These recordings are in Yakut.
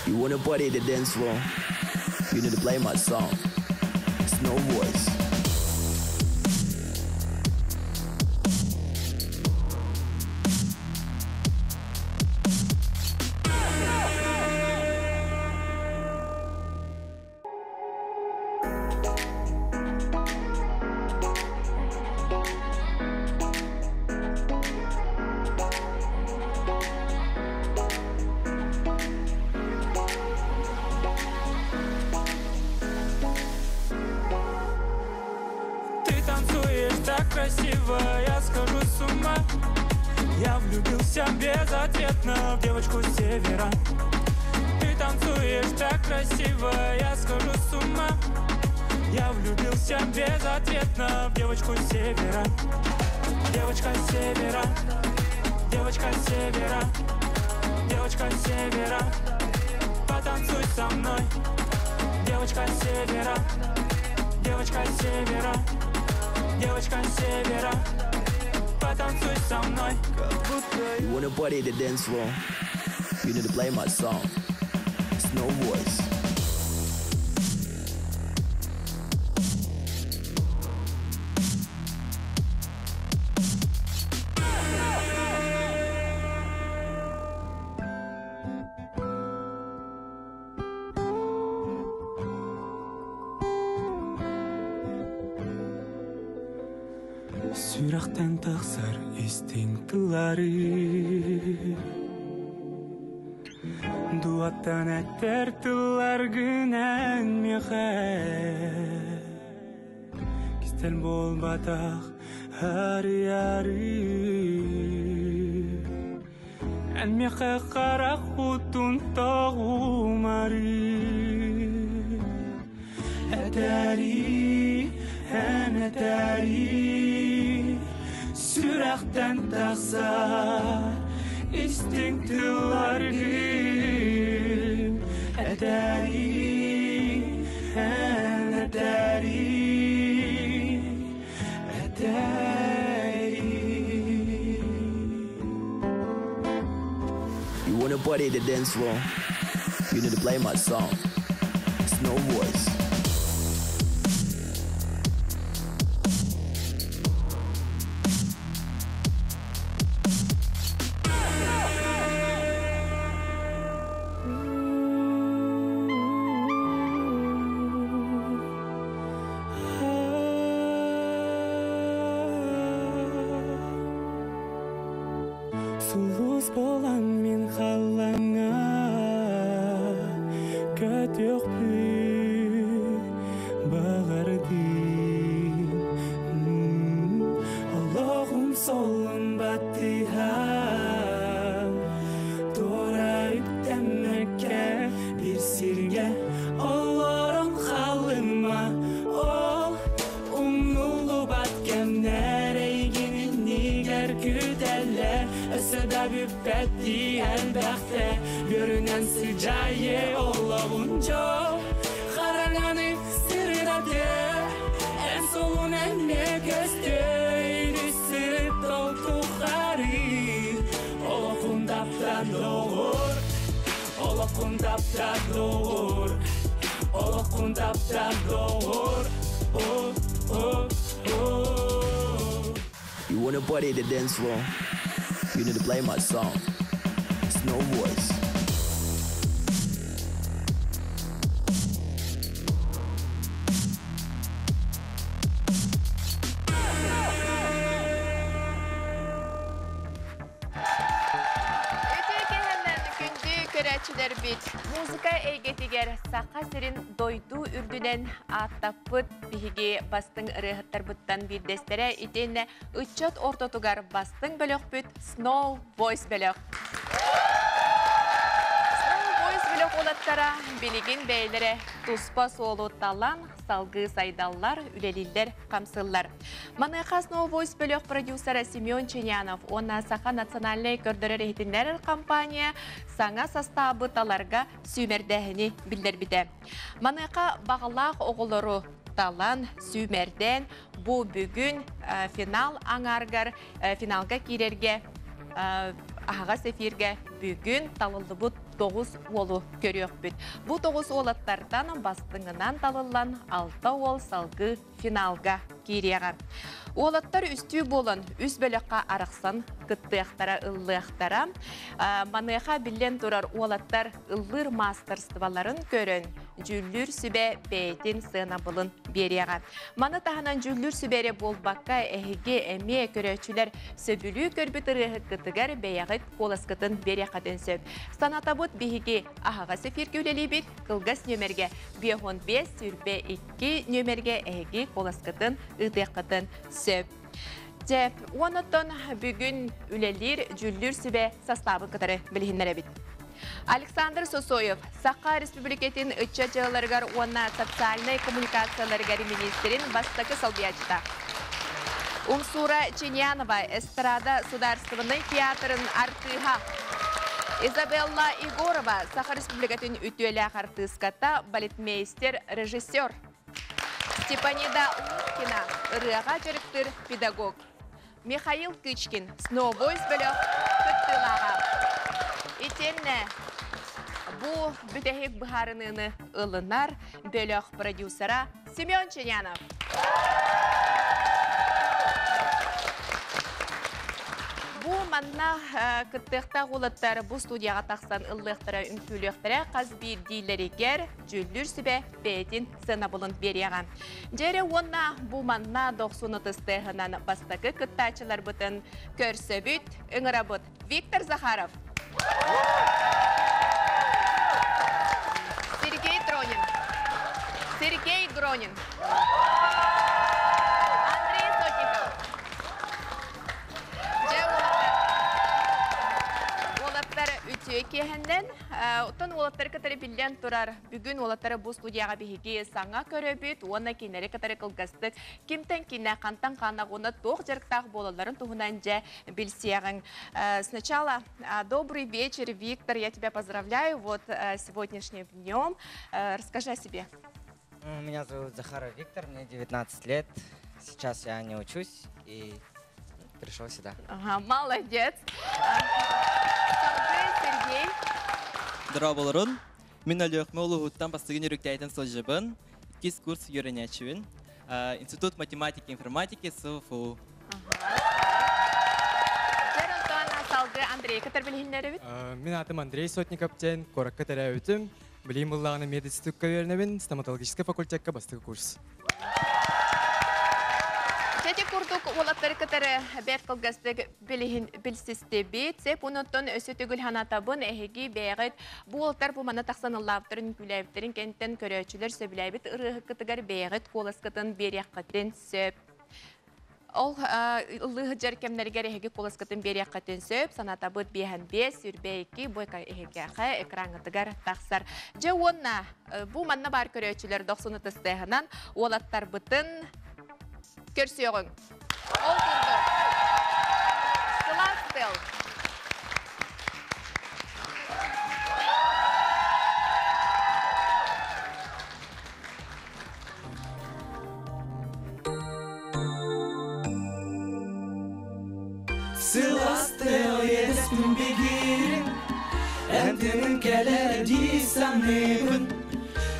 You wanna party the dance floor? You need to play my song. Snow Voice. Ты танцуешь так красиво, я схожу с ума. Я влюбился безответно в девочку с севера. Ты танцуешь так красиво, я схожу с ума. Я влюбился безответно в девочку с севера. Девочка с севера, девочка с севера, девочка с севера. Потанцуй со мной. Девочка с севера, девочка с севера, девочка с севера. Потанцуй со мной. You wanna party the dance floor? You need to play my song. Snow Voice. Сүрэхтэн тахсар истиҥ тыллары Дуаттан эттэр тылларгын эн миэхэ Кистэл буолбатах ары-ары Эн миэхэ харах уутун тоҕумары Этэри, эн этэри Сүрэхтэн тахсар истиҥ тылларгын Этэри, эн этэри Этэри You wanna party the dance floor? You need to play my song. Snow Voice. Сулус болан мин халлаҥҥа көтүөхпүн баҕардым Олоҕум солун баттыһан туора үктэммэккэ биир сиргэ олорон халыма ол умнуллубат кэмнэр эйигин иннигэр күүтэллэр өссө да бүппэттии элбэхтэ үөрүнэн сыдьаайы олоҕун дьол хараҥаны сырдатыа эн суолун эмиэ көстүө сырыт ол тухары олоххун таптаан доҕор олоххун таптаан доҕор олоххун таптаан доҕор о о о You wanna party the dance floor? You need to play my song. Snow Voice. Үтүө кэһэннэн күндү көрөөччүлэрбит музыка эйгэтигэр Саха сирин дойду үрдүнэн ааттаппыт биһиги бастыҥ ырыаһыттарбыттан биирдэстэрэ итиэннэ ыччат ортотугар бастыҥ бөлөхпүт Snow Voice бөлөх. Snow Voice бөлөх уолаттара билигин бэйэлэрэ туспа суолу талан, салгыы сайдаллар, үлэлииллэр, хамсыллар. Маныаха Snow Voice бөлөх продюсера Семен Ченянов уонна Саха национальнай көрдөрөр-иһитиннэрэр компания саҥа састаабы таларга сүүмэрдээһини биллэрбитэ. Маныаха баҕалаах оҕолору талан, сүүмэрдээн, бу бүгүн финал аҥаарыгар финалга киирэргэ аһаҕас эфиргэ бүгүн талыллыбыт 9 уолу көрүөхпүт. Бу 9 уолаттартан бастыҥынан талыллан 6 уол салгыы финалга киириэҕэ. Уолаттар үстүү буолан үс бөлөххө арахсан кыттыахтара, ыллыахтара. Маныаха биллэн турар уолаттар ыллыыр маастарыстыбаларын көрөн, дьүүллүүр сүбэ бэйэтин сыанабылын биэриэҕэ. Маны таһынан дьүүллүүр сүбэ эрэ буолбакка эһиги эмиэ көрөөччүлэр сөбүлүү көрбүт ырыаһыккытыгар бэйэҕит куоласкытын биэриэххитин сөп. Санатабыт, биһиги аһаҕас эфиргэ үлэлиибит, кылгас нүөмэргэ 55 22 нүөмэргэ эһиги куоласкытын ыытыаххытын сөп. Дьэ, онтон бүгүн үлэлиир дьүүллүүр сүбэ састаабын кытары билиһиннэрэбит. Александр Сосоев, Саха Республикатын ыччат дьыалаларыгар уонна социальнай коммуникацияларыгар миниистирин бастакы солбуйааччыта. Умсура Чинянова, эстрада Судаарыстыбаннай театрын артыыһа. Изабелла Егорова, Саха Республикатын үтүөлээх артыыската, балетмейстер, режиссер. Степанида Лукина, ырыаҕа дьарыктыыр педагог. Михаил Кычкин, Snow Voice бөлөх кыттыылааҕа. Итиэннэ бу бүтэһик быһаарыныыны ылынар бөлөх продюсера Семен Ченянов. Бу манна кыттыахтаах уолаттар бу студияҕа тахсан ыллыахтара, үҥкүүлүөхтэрэ, хас биирдиилэригэр дьүүллүүр сүбэ бэйэтин сыанабылын биэриэҕэ. Дьэ эрэ уонна бу манна дохсун ытыс тыаһынан бастакы кыттааччыларбытын көрсөбүт, ыҥырабыт. Виктор Захаров. Сергей Тронин. Сергей Гронин. Андрей Сотников. Дьэ, уолаттар, үтүө киэһэннэн. Оттон уолаттары кытары биллэн турар бүгүн уолаттары бу студияҕа биһиги саҥа көрөбүт уонна кинилэри кытары кылгастык кимтэн кинэ, хантан ханна туох дьарыктаах буолалларын туһунан дьэ билсиэҕиҥ. Сначала добрый вечер, Виктор, я тебя поздравляю вот сегодняшним днем. Расскажи о себе. Меня зовут Захаров Виктор, мне 19 лет. Сейчас я не учусь и пришел сюда. Ага, молодец. Сергей. Дорооболоруҥ. Мин Өлүөхүмэ улууһуттан Бастыҥ Нөөрүктээйиттэн сылдьабын. Иккис курс үөрэнээччибин. Институт математики и информатики СВФУ. Салгыы Андрей кытары билиһиннэрэбит. Мин аатым Андрей Сотников диэн, куоракка төрөөбүтүм. Билигин буоллаҕына мединститукка үөрэнэбин, стоматологическай факультекка бастакы курс. Дьэ курдук уолаттары кытары бэрт кылгастык билиһин билсистибит. Сөп, онтон өссө төгүл санатабын, эһиги бэйэҕит бу уолаттар бу манна тахсан ыллаабыттарын, үҥкүүлээбиттэрин кэнниттэн көрөөччүлэр сөбүлээбит ырыаһыккытыгар бэйэҕит куоласкытын биэриэххитин сөп. Ол ыллыы сылдьар кэмнэригэр эһиги куоласкытын биэриэххитин сөп, санатабыт, 55 22 бу эһигэхэ экраҥҥытыгар тахсар. Дьэ уонна бу манна баар көрөөччүлэр дохсун ытыс тыаһынан уолаттарбытын көрсүөҕүҥ. Ол курдук. Сылаас тыал. Сылаас тыал иэдэспин бигээн, эн тыыныҥ кэлэр дии саныыбын.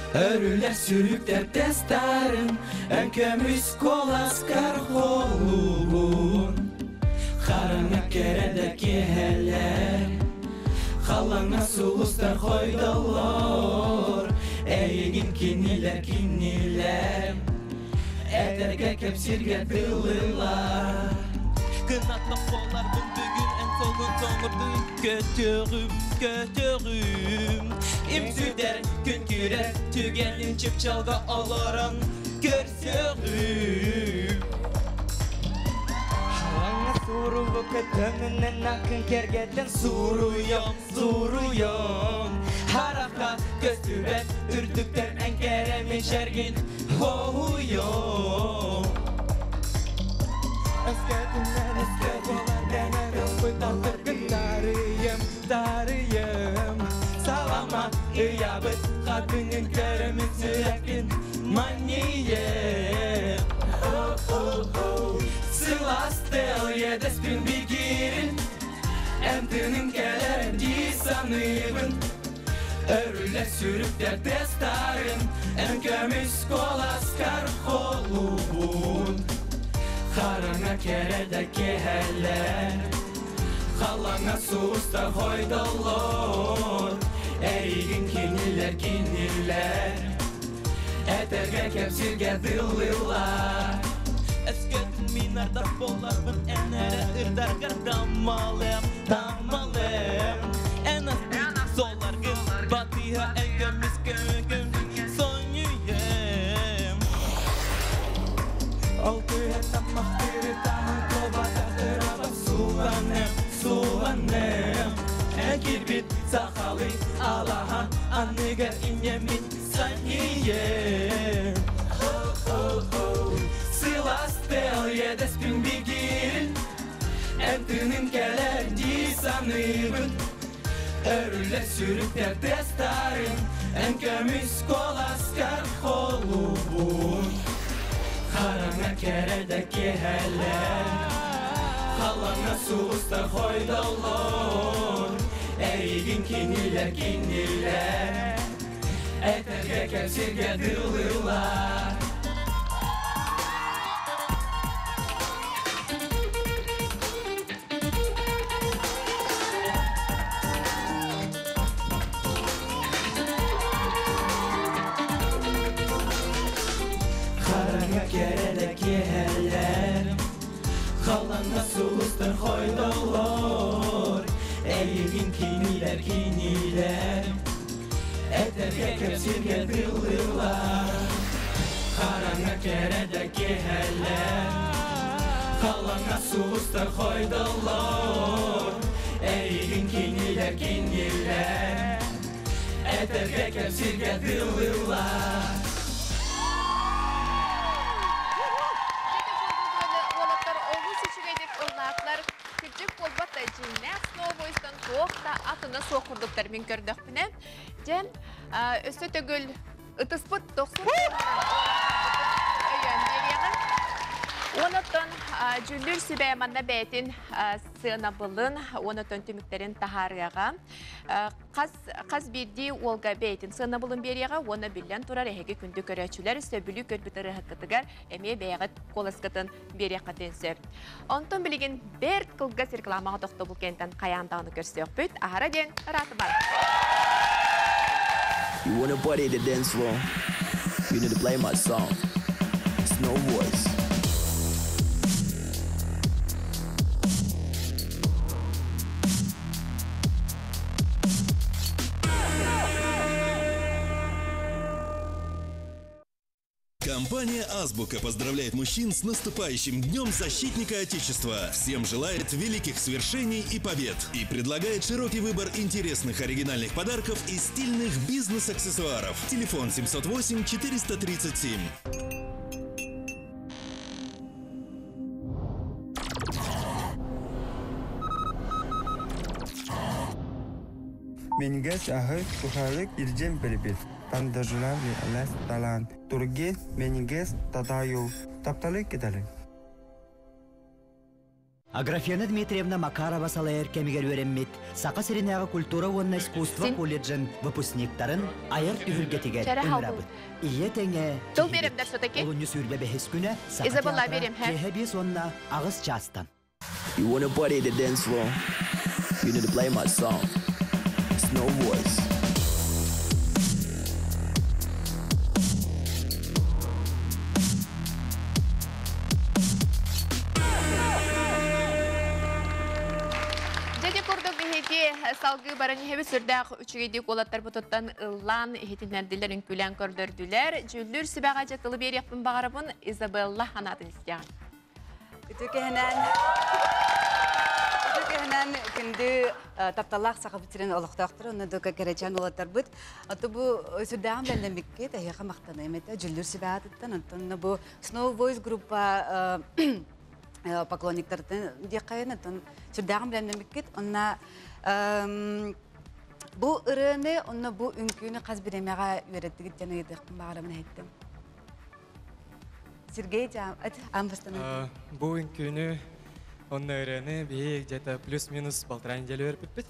Өрүллэр сүүрүктэр тыастарын, эн көмүс куоласкар холуубун. Хараҥа кэрэ да киэһэлэр, халлааҥҥа сулустар хойдоллор. Эйигин кинилэр, кинилэр, этэргэ кэпсииргэ дылылар. Кынаттаах буоларбын бүгүн эн суолун соҥуурдуу көтүөҕүм, көтүөҕүм. Им сүтэр, күн киирэр түгэнин чыпчаалга олорон көрсүөҕүм. Халлааҥҥа суруллубут көтөмүнэн аккын киэргэтэн суруйуом, суруйуом. Харахха көстүбэт үрдүктэн эн кэрэ мичээргин хоһуйуом. Өскөтүнэн өскөтүнэн Таарыйыам, таарыйыам. Салама ыйаабыт хатыҥын көрөммүн сүрэхпин манньыйыам. Сылаас тыал иэдэспин бигээн, эн тыыныҥ кэлэр дии саныыбын. Өрүллэр сүрүктэр тыастарын Эн көмүс куоласкар холуубун Хараҥа кэрэ да киэһэлэр Халлаҥҥа сулустар хойдоллор Эйигин кинилэр кинилэр Этэргэ кэпсииргэ дылылар Өскөтүн мин ардах буоларбын эн эрэ ырдаргар таммалыам, таммалыам Эн аспыт суолларгын батыһа эн көмүс көҥүн сонньуйуом Ол түһэ таммахтыыры таһын куобататырабат сууланыам, сууланыам Эн киирбит сахалыы алаһа анныгар инньэммин санньыйыам Сылаас тыал иэдэспин бигиирин Эн тыынын кэлэр дии саныыбын Өрүллэр сүрүктэр тыастарын Эн көмүс куоласкар холуубун Хараҥа кэрэ да киэһэлэр Халлаҥҥа сулустар хойдоллор Эйигин кинилэр кинилэр Этэргэ кэпсиргэ дылылар Хараҥа кэрэ да киэһэлэр Халлаҥҥа сулустар хойдоллор Эйигин кинилэр кинилэр Этэргэ кэпсииргэ тыллыылар Хараҥа кэрэ да киэһэлэр Халлаҥҥа сулустар хойдоллор Эйигин кинилэр кинилэр Этэргэ кэпсииргэ тыллыылар Уолаттар олус үчүгэйдик ыллаатылар. Кырдьык буолбат да дьиҥнээх Snow туох да атына суох курдуктар мин көрдөхпүнэ. Дьэ, өссө төгүл ытыспыт тохсун өйөөн биэриэҕин. Онотон дьүүллүүр сүбэ манна бэйэтин сыанабылын, онотон түмүктэрин таһаарыаҕа. Хас хас биирдии уолга бэйэтин сыанабылын биэриэҕэ уонна биллэн турар эһиги күндү көрөөччүлэр сөбүлүү көрбүт ырыаһыккытыгар эмиэ бэйэҕит куоласкытын биэриэххитин сөп. Онтон билигин бэрт кылгас рекламаҕа тохтобул кэнтэн хайаан даҕаны көрсүөхпүт. Аһара диэн ыраатымар. You wanna party the dance floor? You need to play my song. Snow Voice. Компания «Азбука» поздравляет мужчин с наступающим Днем Защитника Отечества. Всем желает великих свершений и побед. И предлагает широкий выбор интересных оригинальных подарков и стильных бизнес-аксессуаров. Телефон 708 437. Мингес ахы кухалык иржем перепит. Тандажулар алас талан. Турге менигес татаю. Тапталы кетали. Аграфена Дмитриевна Макарова салайар кэмигэр үөрэммит Саха сиринээҕи культура уонна искусство колледжын выпускниктарын айар түһүлгэтигэр ыҥырабыт. Ийэ тэҥэ Тыл биэрэм да все-таки. Олунньу сүүрбэ бэһис күнэ Саха Изабелла театра биэриэм, һэ? киэһэ биэс уонна аҕыс чаастан. You wanna party the dance floor? You need to play my song. Snow Voice. Дьэ курдук биһиги салгыы баран иһэбит сүрдээх үчүгэйдик уолаттарбытыттан ыллаан иһитиннэрдилэр, үҥкүүлээн көрдөрдүлэр. Дьүүллүүр сүбэҕэ дьэ тылы биэриэхпин баҕарабын Изабелла санаатын истиэҕин. Үтүө киһинэн Үтүө киһинэн күндү тапталлаах Сахабыт сирин олохтоохторо онно дука кэрэчээн уолаттарбыт. Ото бу сүрдээҕин бэлэммиккит эһиэхэ махтаныам этэ дьүллүр сүбэатыттан онтон бу Snow Voice группа поклонниктартан диэххэйин оттон сүрдээҕин бэлэмнэммиккит онна бу ырыаны онно бу үҥкүүнү хас бириэмэҕэ үөрэттигит диэн ыйытыахпын баҕарабын эһиттим. Сергей аан бастан Бу үҥкүүнү онно ырыаны биһи где-то плюс-минус полтора неделя үөрпүппүт.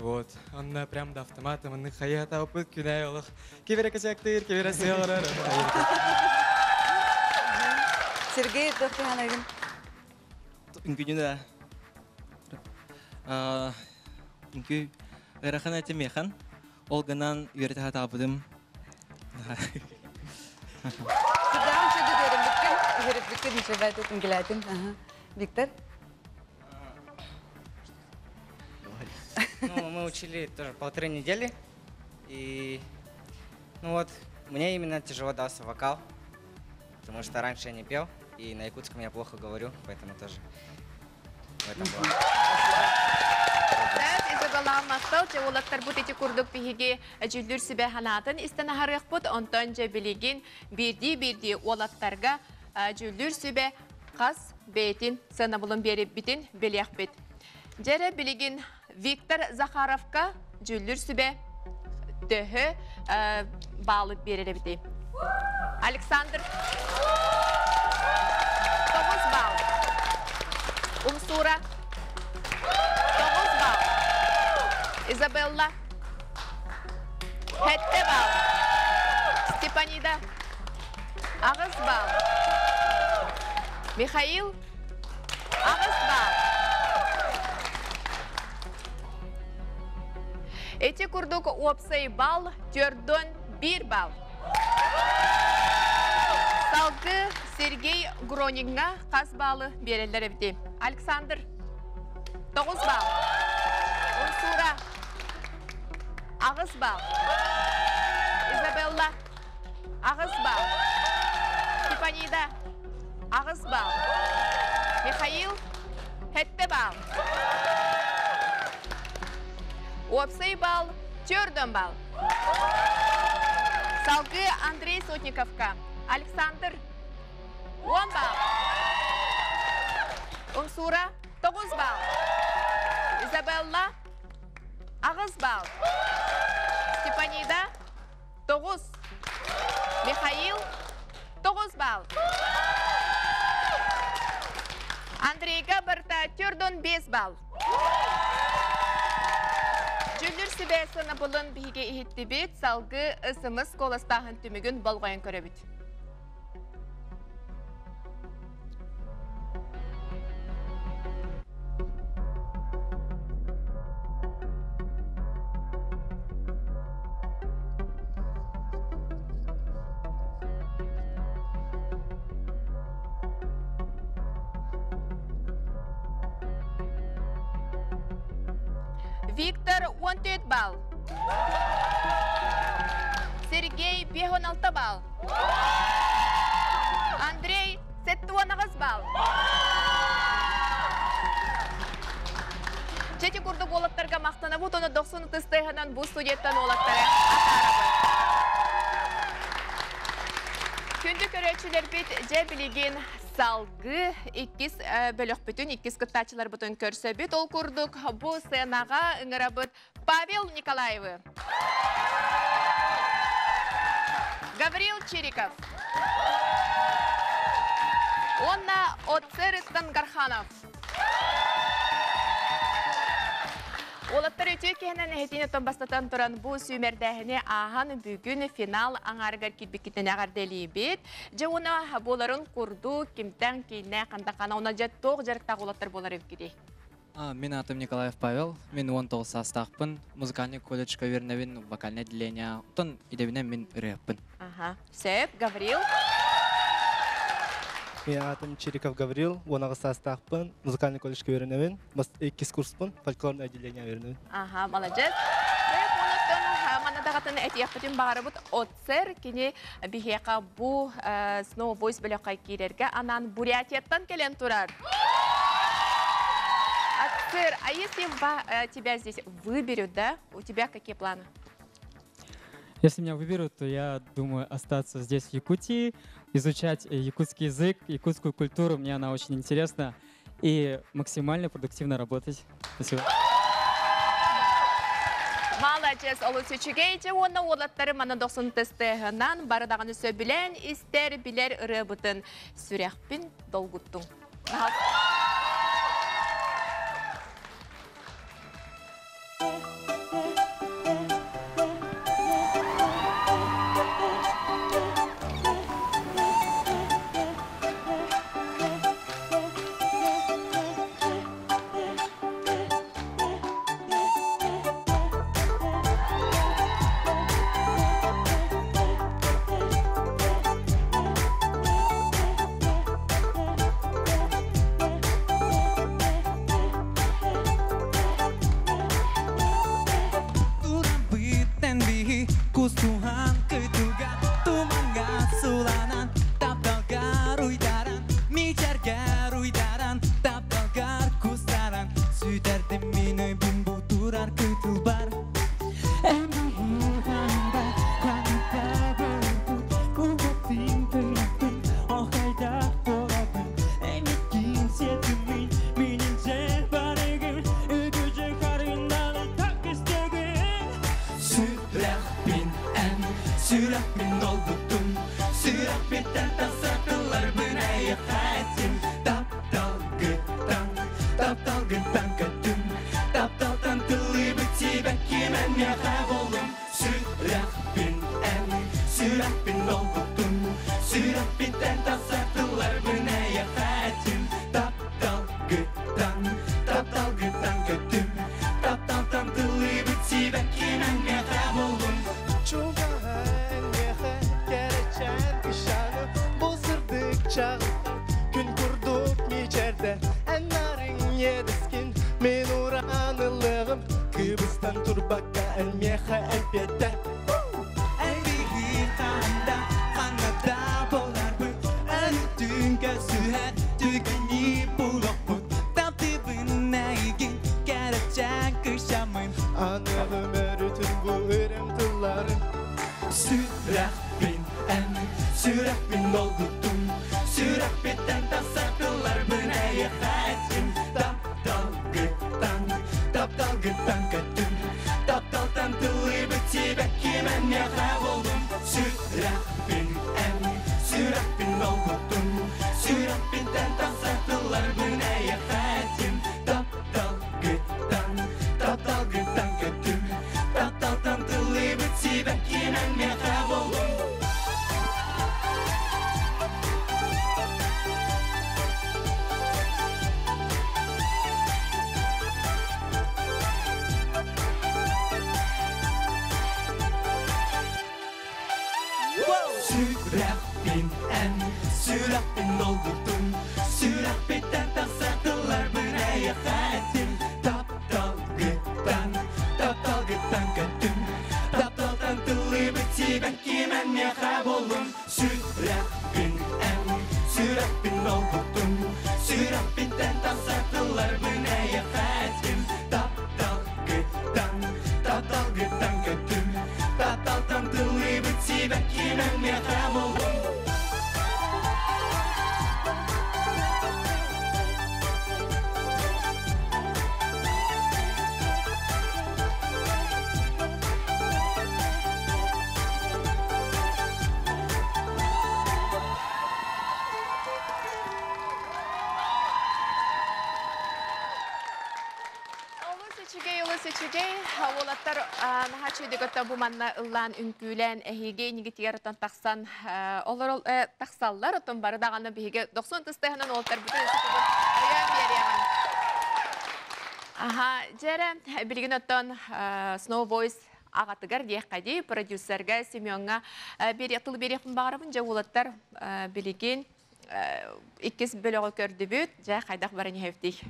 Вот. Онно прям до автомата маннык хайыһатаабыппыт күнэ олох киберэ кэчэктиир, киберэ сыаларар. Сергей, туох туһанагын? Үҥкүнү да. Үҥкүү ыарахан этим миэхэн. Ол гынан үөрэтэ сатаабытым. Сүрдэҕин үчүгэйдик үөрэммиккин, үөрэтбиккин үчүгэйдик үҥкүлээтин. Виктор? Ну, мы учили тоже полторы недели. И, ну вот, мне именно тяжело дался вокал, потому что раньше я не пел, и на якутском я плохо говорю, поэтому тоже в этом было. Изабелла махтал, же уолаттарбыт ити курдук биһиги дьүүллүүр сүбэ санаатын истэн аһарыахпыт, онтон дьэ билигин биирдии-биирдии уолаттарга дьүүллүүр сүбэ хас бэйэтин сыанабылын биэрбитин билиэхпит. Дьэрэ билигин Виктор Захаровка дьүүллүүр сүбэ төһө баалы биэрэр эбитий? Александр 9 балл. Умсура 9 балл. Изабелла 7 балл. Степанида 8 балл. Михаил 8 балл. Эти курдук уопсай балл төрдөн 1 балл. Салгы Сергей Грониҥҥа хас баалы биэрэллэр эбити? Александр 9 балл. Унсура 8 балл. Изабелла 8 балл. Степанида 8 балл. Михаил 7 балл. Уопсай балл төрдөн балл. Салгы Андрей Сотниковка. Александр 10 балл. Умсура 9 балл. Изабелла 8 балл. Степанида 9. Михаил 9 балл. Андрейга барта төрдөн 5 балл. Дьүүллүүр сүбэ сыанабылын биһиги иһиттибит, салгыы СМС куоластааһын түмүгүн болҕойон көрөбүт. Виктор 14 балл. Сергей 56 балл. Андрей 79 балл. Чети курдук уолаттарга махтанабыт, оны 90 ытыстыһынан бу студияттан уолаттары атаарабыт. Күндү көрөөччүлэрбит дьэ билигин салгыы иккис бөлөхпүтүн, иккис кыттааччыларбытын көрсөбүт. Ол курдук бу сценаҕа ыҥырабыт Павел Николаевы, Гаврил Чириков уонна Отцер Тангарханов. Уолаттар үтүө киһинэн эһитини оттон бастатан туран бу сүүмэрдээһини ааһан бүгүн финал аҥаарыгар киирбиккитин эҕэрдэлиибит. Дьэ уонна буоларын курдук кимтэн кииннэ хантахана уна дьэ туох дьарыктаах уолаттар буолар эбиккитий? Мин аатым Николаев Павел, мин 19 саастаахпын, музыкальный колледжка үөрэнэбин, вокальное отделение, оттон идэбинэн мин ырыаппын. Аха, сөп, Гаврил. Мин аатым Чириков Гаврил, 18 саастаахпын, музыкальный колледжка үөрэнэбин, иккис курспун, фольклорное отделение үөрэнэбин. Аха, молодец. Манна даҕатын этиэхпитин баҕарабыт Отсер кини биһиэхэ бу Snow Voice бөлөххө киирэргэ анаан Бурятияттан кэлэн турар. Отсер, а если тебя здесь выберут, да, у тебя какие планы? Если меня выберут, то я думаю остаться здесь, в Якутии, изучать якутский язык, якутскую культуру, мне она очень интересна, и максимально продуктивно работать. Спасибо. Молодец, олус үчүгэй дьэ уонна уолаттары манна дохсун тестыһынан бары даҕаны сөбүлээн истэр билэр ырыабытын сүрэхпин долгуттуҥ. Сүрэхпин долгуттун Сүрэхпиттэн тахсар тылларбын эйиэхэ Тапталгыттан, тапталгыттан көттүм Тапталтан тыллыбыт сибэкким эн миэхэ боллуҥ Сүрэхпин эн, сүрэхпин долгуттун Сүрэхпиттэн тахсар тылларбын эйиэхэ Тапталгыттан, тапталгыттан көттүм Тапталтан тыллыбыт сибэкким эн миэхэ боллуҥ Чугаһан миэхэ кэрэчээн кышаны Бу сырдык чаҕылхай күн курдук мичээрдэ Эн нарыҥ иэдэскин мин ураан ылыаҕым Кыбыстан турбакка эн миэхэ эппиэттэ Эн биһи ханда, ханна боларбыт Эн көсүһэр түгэни булуохпут Таптыыбын эйигин кэрэчээн кышамын Аныгым өрүтүн бу ырыам тылларын Сүрэхпин эн, сүрэхпин долгуттун Сүрэхпиттэн тахсар тылларбын эйиэхэ эттим Тапталгыттан, тапталгыттан көттүм Тапталтан тыллыбыт сибэкким эн миэхэ боллуҥ Сүрэхпин эн, сүрэхпин долгуттун Сүрэхпиттэн тахсар тылларбын эйиэхэ эттим Тапталгыттан, тапталгыттан көттүм Тапталтан тыллыбыт сибэкким эн миэхэ боллуҥ Сүрэхпин эн, сүрэхпин долгуттун Сүрэхпиттэн тахсар тылларбын эйиэхэ эттим Тапталгыттан, тапталгыттан көттүм Тапталтан тыллыбыт сибэкким эн миэхэ боллуҥ Сүрэхпин эн, сүрэхпин долгуттун Сүрэхпиттэн тахсар тылларбын эйиэхэ эттим Тапталгыттан, тапталгыттан көттүм Тапталтан тыллыбыт сибэкким эн миэхэ боллуҥ Олус үчүгэй, олус үчүгэй. Уолаттар наһаа үчүгэйдик бу манна ыллаан үҥкүүлээн эһиги инигитигэр отон тахсан олор тахсаллар отон бары даҕаны биһиги дохсун тыстыһынан уолаттарбытын өйөөн биэриэҕин. Аха, дьэрэ билигин оттон Snow Voice аҕатыгар диэххэ дии, продюсерга Семеҥҥа тыл биэриэхпин баҕарабын. Дьэ уолаттар билигин иккис бөлөҕү көрдүбүт. Дьэ хайдах баран иһэбитий?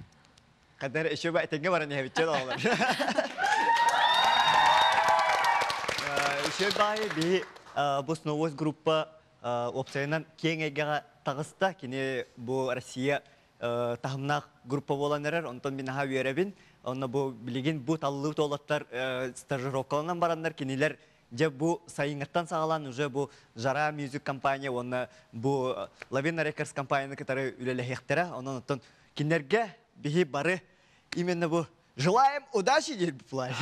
Кадар еще ба этеңге баран иһэбитчен оҕолор. Еще баайы биһи бу Snow группа уопсайынан киэҥ эйгэҕэ таҕыста. Кини бу Россия таһымнаах группа буолан эрэр. Онтон мин аһа үөрэбин. Онно бу билигин бу таллыы туолаттар стажировкаланан бараннар кинилэр дьэ бу сайыҥҥыттан саҕалаан уже бу Жара Music компания уонна бу Лавина Records компанияны кытары үлэлэһиэхтэрэ. Онон оттон кинилэргэ биһи бары именно бу желаем удачи диир плане.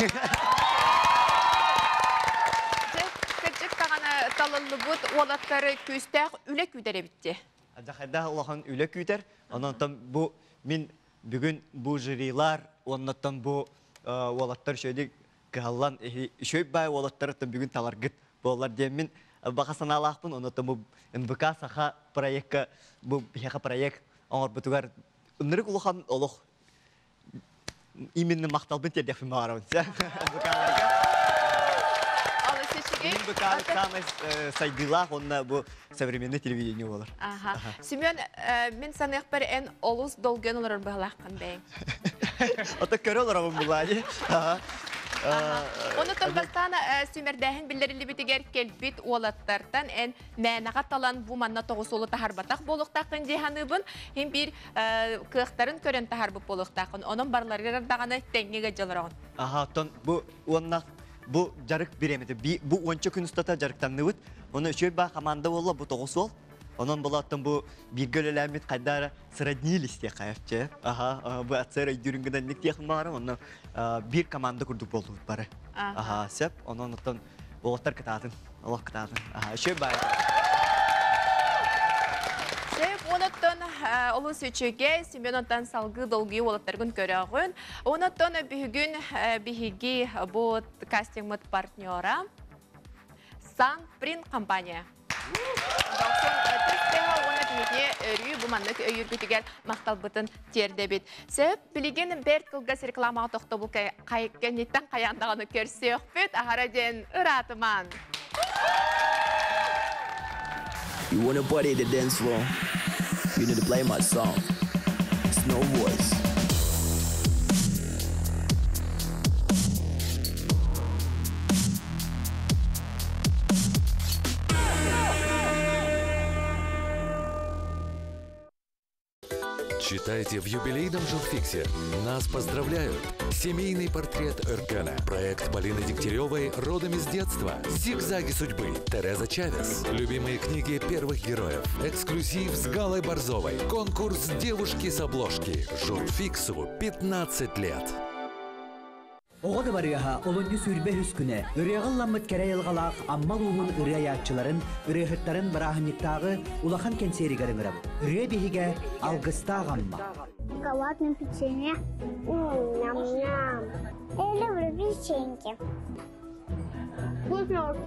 Кырдьык даҕаны талыллыбыт уолаттары күүстээх үлэ күүтэр эбитти. Дьахайдаах улахан үлэ күүтэр. Онон бу мин бүгүн бу жюрилар, оннуттан бу уолаттар үчүгэйдик кыһаллан үчүгэй баай уолаттарыттан бүгүн таларгыт буоллар диэммин баҕа санаалаахпын. Оннуттан бу НБК Саха проекка бу биһиэхэ проект оҥорбутугар ынырык улахан олох именно махталбын тиэрдиэхпин баҕарабын. НБК самый сайдыылаах уонна бу современный телевидение буолар. Аха. Семен, мин саныахпар эн олус долгуйан олорор быһалааххын бэйэҥ. Ото көрө олоробун булаани. Оны бастаан сүүмэрдээһин биллэриллибитигэр кэлбит уолаттартан эн мээнэҕэ талан бу манна тоҕус уолу таһарбатах буолуохтааххын дии саныыбын. Хин биир кыахтарын көрөн таһарбыт буолуохтааххын. Онон барыларыгар даҕаны тэҥҥэ дьолороҕун. Аха, оттон бу уонна бу дьарык бириэмэтэ бу уонча күн устата дьарыктанныбыт. Оны үчүгэй баа команда буолла бу тоҕус уол. Онон булаттан бу бииргэ үлэлээммит хайдара сроднились диэххэ Аха, бу ацер өйдүүрүн гынан диэхин баҕарам. Онно биир команда курдук болдубут бары. Аха, сөп. Онон оттон уолаттар кытаатын. Олох кытаатын. Аха, үчүгэй баай. Сөп, онуттан олус үчүгэй, Семен онтон салгыы долгуйу уолаттаргын көрөҕүн. Онуттан бүгүн биһиги бу кастингмыт партнера Сан Прин компания. Уонна түмүкне өрүү бу маннык өйүүргүтүгэр махталбытын тиэрдэбит. Сөп, билигин бэрт кылгас рекламаҕа тохтобул кэнниттэн хайаан даҕаны көрсүөхпүт, аһара диэн ыраатымаан. You wanna party the dance floor? You need to play my song. Snow Voice. Читайте в юбилейном журфиксе. Нас поздравляют. Семейный портрет Эркана. Проект Полины Дегтяревой «Родом из детства». Зигзаги судьбы. Тереза Чавес. Любимые книги первых героев. Эксклюзив с Галой Борзовой. Конкурс «Девушки с обложки». Журфиксу 15 лет. Оҕо дыбарыаһа олунньу 23 күнэ ырыаҕа ылламмыт кэрэ айылҕалаах Амма улууһун ырыа айааччыларын, ырыаһыттарын бырааһынньыктааҕы улахан кэнсиэригэр ыҥырабыт. Ырыа биһигэ Алгыстаах Амма. Шоколадное печенье. Ням-ням. Я люблю печеньки. Вкусно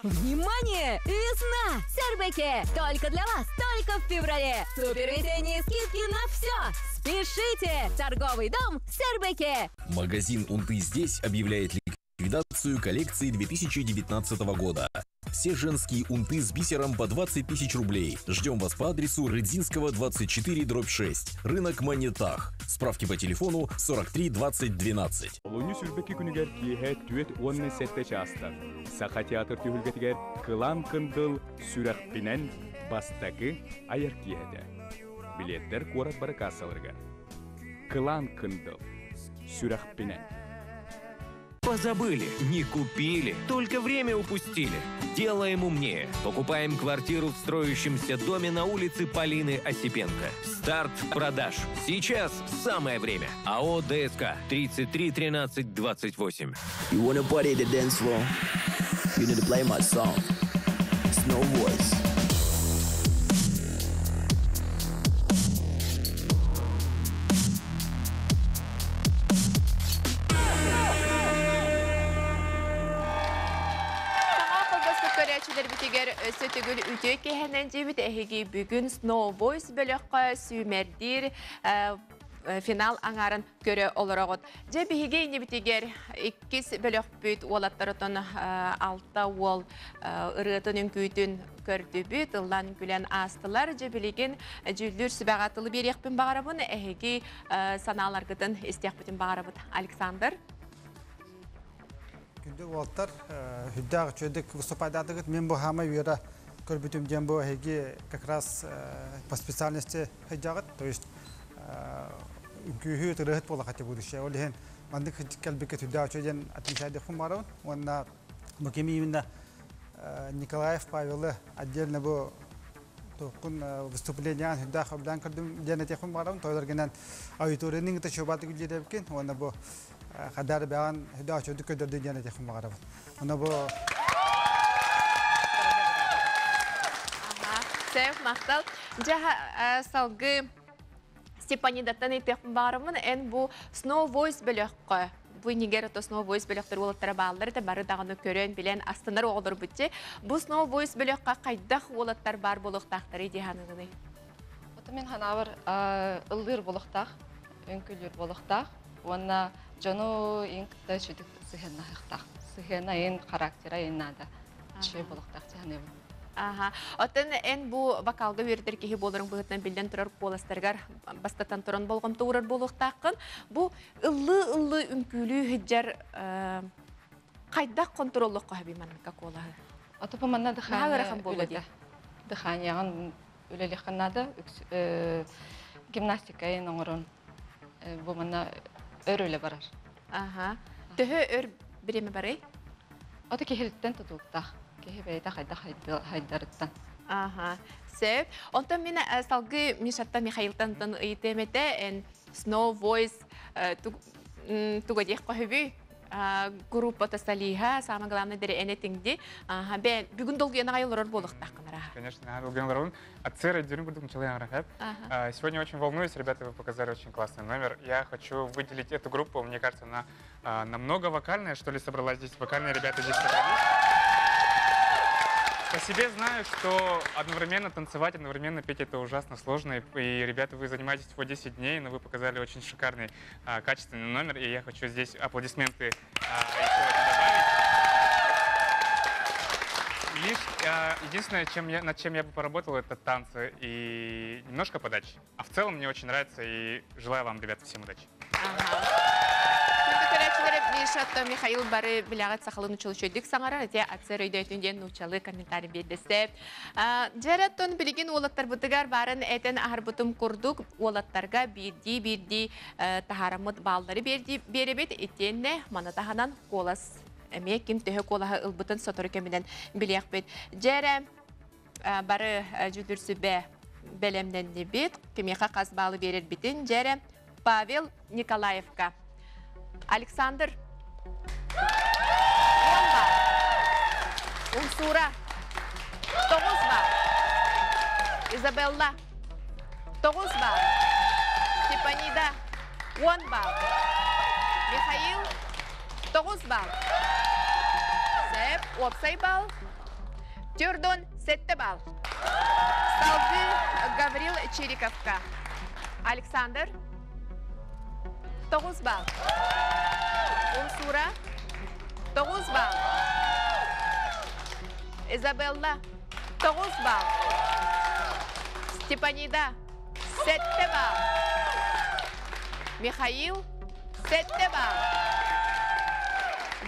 Внимание! Весна! Сербеке! Только для вас, только в феврале! Супер весенние скидки на все! Спешите! Торговый дом Сербеке! Магазин «Унты здесь» объявляет ликвидацию коллекции 2019 года. Все женские унты с бисером по 20 тысяч рублей. Ждем вас по адресу Рыдзинского, 24, дробь 6. Рынок Монетах. Справки по телефону 43 20 12. Олунньу 22 күнүгэр киэһэ 47 чаастан. Саха театр түһүлгэтигэр Кылаан Кындыл Сүрэхпинэн бастакы айар киэһэтэ. Билеттэр куорат бары кассаларыгар. Кылаан Кындыл Сүрэхпинэн. Позабыли, не купили, только время упустили. Делаем умнее. Покупаем квартиру в строящемся доме на улице Полины Осипенко. Старт продаж. Сейчас самое время. АО ДСК 33 13 28. You wanna party the dance floor? You need to play my song. Snow Voice. Саҥа кылгаспыт көрөөччүлэрбитигэр өссө төгүл үтүө киэһэнэн дьиэбит эһиги бүгүн Snow Voice бөлөххө сүүмэрдиир финал аҥаарын көрө олороҕут. Дьэ биһиги иннибитигэр иккис бөлөхпүт уолаттарытын алта уол ырыатын үҥкүүтүн көрдүбүт, ыллан күлэн аастылар. Дьэ билигин дьүүллүүр сүбэҕэ тылы биэриэхпин баҕарабын, эһиги санааларгытын истиэхпитин баҕарабыт. Александр. Күндү уолтар, хүддээх үчүгэйдик выступайдаатыгыт. Мен бу хаамай үөрэ көрбүтүм диэн бу эһиги как раз по специальности сылдьаҕыт. То есть үҥкүүһү ырыаһыт буола хотя будущее. Ол иһин маннык кэлбиккэ сүрдээх үчүгэй диэн отмечайдыахпын баҕарабын. Уонна бу кими именно Николаев Павелы отдельно бу туоххун выступлениеҕын сүрдээх сөбүлээн көрдүм диэн этиэхпин баҕарабын. Тойлоргынан аудиторияны ыҥыта чуобаатык үлэлиэбиккин уонна бу хадаар бэҕэн сүрдээх үчүгэйдик көрдөрдүн диэн этиэхпин баҕарабын. Уонна бу Сөп, махтал. Дьэ, салгыы Степанидаттан ыйтыахпын баҕарабын, эн бу Snow Voice бөлөххө, бу иннигэр ото Snow Voice бөлөхтөр уолаттара бааллар этэ, бары даҕаны көрөн, билэн, астынар оҕолорбут дии. Бу Snow Voice бөлөххө хайдах уолаттар баар буолуохтаахтарый дии саныыгыный? Ото мин ханаабар ыллыыр буолуохтаах, үҥкүүлүүр буолуохтаах уонна дьону иин кытта үчүгдүк сыһыаннаһыахтаах. Сыһыана иин, характера иин наада. Үчүгэй буолуохтаах дии саныыбын. Аха. Оттон эн бу вокалга үөрэтэр киһи буоларыҥ быһыытынан биллэн турар куоластарыгар бастатан туран болҕомто уурар буолуохтааххын. Бу ыллыы-ыллыы үҥкүүлүү сылдьар хайдах хонтуруоллуохха сөбүй манныкка куолаһы? Ото манна Наһаа ыарахан дыхание буолуо дии. үлэтэ. Дыханияҕын үлэлиэххин наада. Гимнастика ин оҥорон бу манна өр үлэ барар. Аха. Төһө өр бириэмэ барый? Ото киһилиттэн тутулуктаах. Киһи бэйэтэ хайдах хайдарыттан. Аха. Сөп. Онтон мин салгыы Мишаттан Михаилтан ыйытыам этэ. Эн Snow Voice туга диэх көһүбүй? Группата солиһа, самое главное, дере энетиңди. Бе бүгүн долгуян агай олорор буолуохтааххын араха. Конечно, долгуян олоробун. Отцера дюрин курдук начала. Сегодня очень волнуюсь, ребята, вы показали очень классный номер. Я хочу выделить эту группу, мне кажется, она намного вокальная, что ли, собралась здесь. Вокальные ребята здесь собрались. По себе знаю, что одновременно танцевать, одновременно петь это ужасно сложно. И, ребята, вы занимаетесь всего 10 дней, но вы показали очень шикарный, качественный номер. И я хочу здесь аплодисменты еще один добавить. Лишь единственное, над чем я бы поработал, это танцы и немножко подачи. А в целом мне очень нравится и желаю вам, ребята, всем удачи. Мишатта Михаил бары билягат сахалын учулучойдук саңарар, эте атсер өйдөйтүн диэн нуучалы комментарий биэрдесте. Жараттон билигин уолаттар бутыгар барын этен аһарбытым курдук уолаттарга бирди-бирди таһараммыт бааллары беребит итиэнне мана таһанан куолас эмиэ ким төһө куолаһы ылбытын сотору кэминэн билиэхпит. Дьэрэ бары жүдүрсүбэ бэлэмнэннибит, кимиэхэ хас баалы биэрэрбитин дьэрэ Павел Николаевка. Александр. 10 балл. Умсура. 9 балл. Изабелла. 9 балл. Степанида. 10 балл. Михаил. 9 балл. Сеп. Уопсай балл. Тюрдон. 7 балл. Салгы Гаврил Чириковка. Александр. 9 балл. Умсура. 9 балл. Изабелла. 9 балл. Степанида. 7 балл. Михаил. 7 балл.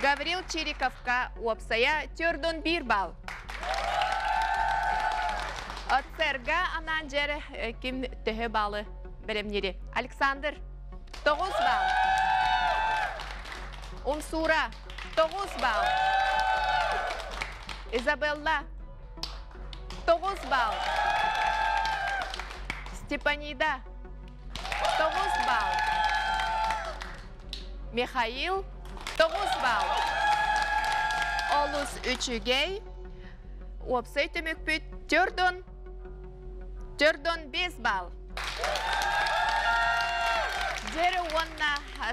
Гаврил Чириковка. Уопсая. Тюрдон 1 балл. Отсерга анан жер ким төһө балы беремнери. Александр. 9 балл. Умсура. 9 балл. Изабелла. 9 балл. Степанида. 9 балл. Михаил. 9 балл. Олус үчүгей. Уопсай төмөкпүт төрдон. Төрдон 5 балл. Жері онна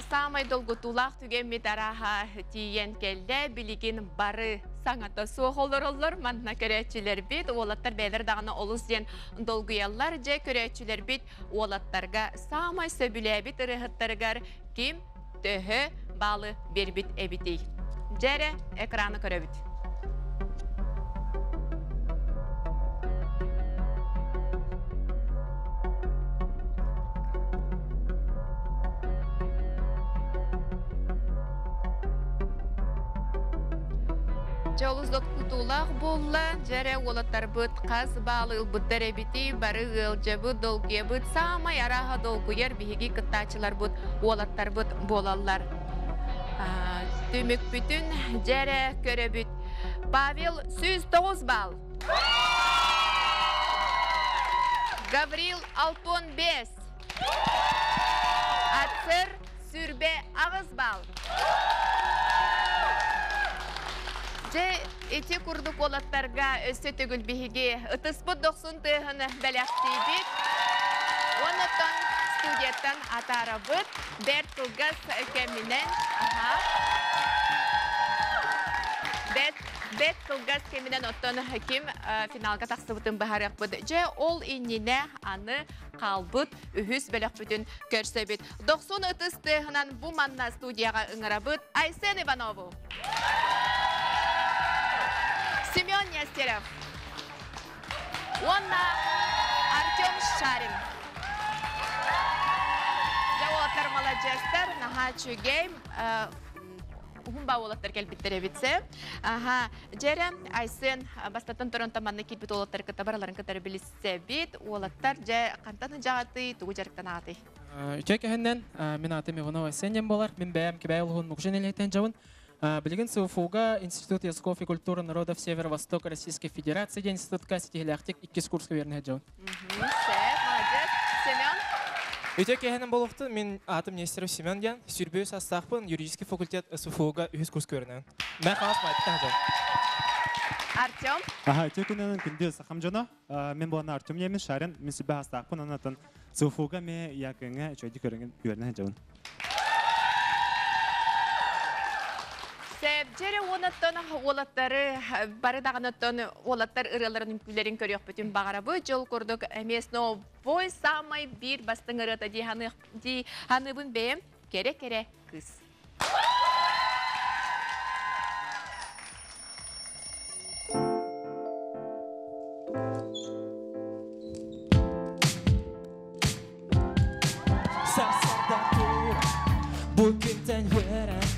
самай долгутулақ түген араха тиен келде билигин бары саңата суох олороллор манна көрөөчүлөр бит уолаттар бээлер даганы олус диэн долгуяллар же көрөөчүлөр бит уолаттарга самай сөбүлээбит ырыһыттарыгар ким төһө баалы бербит эбитий. Жере экраны көрөбүт. Жолуз кутулах болла, жере уолаттарбыт қаз баалы ылбыттар эбити, бары ылжабыт, долгуябыт, самай араха долгуяр биһиги кыттаачыларбыт, уолаттарбыт болаллар. Түмүкпүтүн жере көрөбүт. Павел 109 балл. Гаврил Алтон 5. Ацыр Сүрбе ағыз балл. Же ити курдук олаттарга өссө төгүл биһиги ытыспыт дохсун тыһыны бэлэхтиибит. Онотон студияттан атарабыт бэрт кылгас кэминэн. Бэт кылгас кэминэн оттон ким финалга тахсыбытын баһарыахпыт. Же ол иннине аны қалбыт үһүс бөлөхпүтүн көрсөбүт. Дохсун ытыс тыһынан бу манна студияга ыңырабыт Айсен Иванову. Семен Нестеров. Онна Артем Шарин. Жауаптар молодежтар, наха чүгей. Ухун ба олаттар келбиттер эбитсе. Аха, жере Айсен бастаттан туран таманны килбит олаттар кыта бараларын кытары билиссе бит. Олаттар же кантан жагаты, тугу жарыктан аты. Үчө кэһэннэн мин атым Иванова Айсен болар. Мин бэйэм Кибай улуһун Мукжин элетен жабын. Билигин СУФУга Институт языков и культуры народов Северо-Востока Российской Федерации ден институтка ситихилээхтик иккис курска бернэ жабын. Молодец. Семен. Үтө киэһэнэн буолуохтун, мин аатым Нестеров Семен диэн, сүрбүү састаахпын, юридический факультет СФУ-га үһүс курс көрүнэн. Мен хаҥас маайтта сылдьабын. Артем. Аха, үтө күнүнэн күндү сахам дьоно. Мен буолан Артем диэмин, Шарин, мин сүрбэ састаахпын, онон СФУ-га ме якыҥа үчүгэйдик көрөҥүн үөрэнэ сылдьабын. Сэбдьэри уонаттан уолаттары бары даҕаныттан уолаттар ырыаларын үҥкүүлэрин көрүөхпүтүн баҕарабыт. Дьол курдук эмиэ Snow самай биир бастыҥ ырыата дии саныыбын бэйэм кэрэ-кэрэ кыыс. Бу күнтэн үөрэн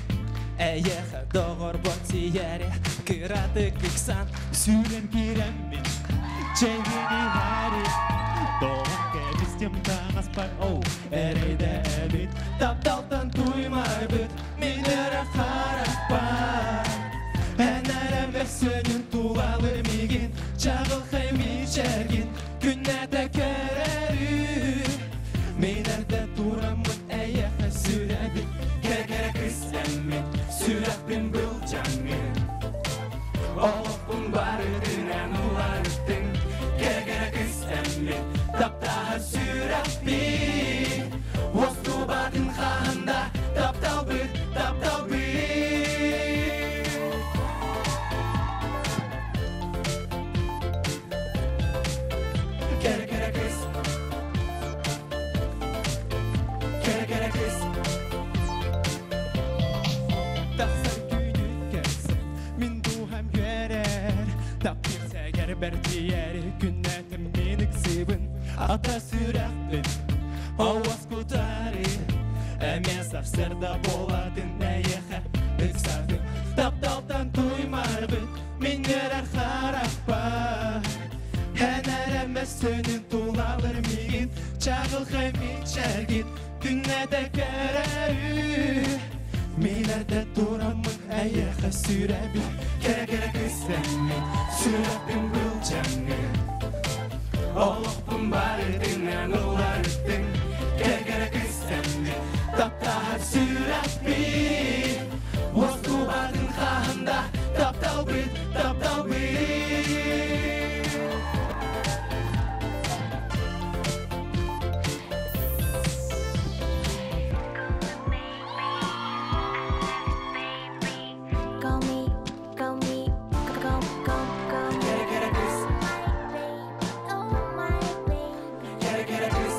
Эйиэхэ доҕорбор тиийээри Кыратык ыксан сүүрэн киирэммин Чэйбин иһээри Доҕор кэбистим таҥаспар оу Эрэйдээбит тапталтан туймайбыт Мин эрэ харахпар Эн эрэ мөссүөнүн тулалыр миигин Чаҕылхай мичээргин Күннэтэ көрөрү Мин эрдэ тураммын эйиэхэ сүрэбин Кэрэ-кэрэ кыыс эммин Сүрэхпин былдьаҥҥын Олохпун барытынан уларыттыҥ Кэрэ-кэрэ кыыс эммин Таптаһар сүрэхпин Уостубатын хаһан да Тапталбыт, тапталбыт Кэрэ-кэрэ кыыс Кэрэ-кэрэ кыыс Тахсар күнү кэлсэн Мин дууһам үөрэр Таптыыр сэгэрбэр тиийээри Күннэтим мин ыксыыбын Ата сүрэхпин Уоскутаары Эмиэ сарсыарда буолатын эйиэхэ ыксатым Тапталтан туймарбыт Мин үөрэр харахпар Эн эрэ мөссүөнүн тулалыр миигин Чаҕылхай мичээргин Күннэтэ көрөрү Мин эрдэ тураммын эйиэхэ сүрэбин Кэрэ-кэрэ кыыс эммин Сүрэхпин былдьаҥҥын Олохпун барытынан уларыттыҥ Кэрэ-кэрэ кыыс эммин Таптаһар сүрэхпин Уостубатын хаһан да Тапталбыт, тапталбыт Call me, call me, call, call, call me. Кэрэ-кэрэ кыыс Кэрэ-кэрэ кыыс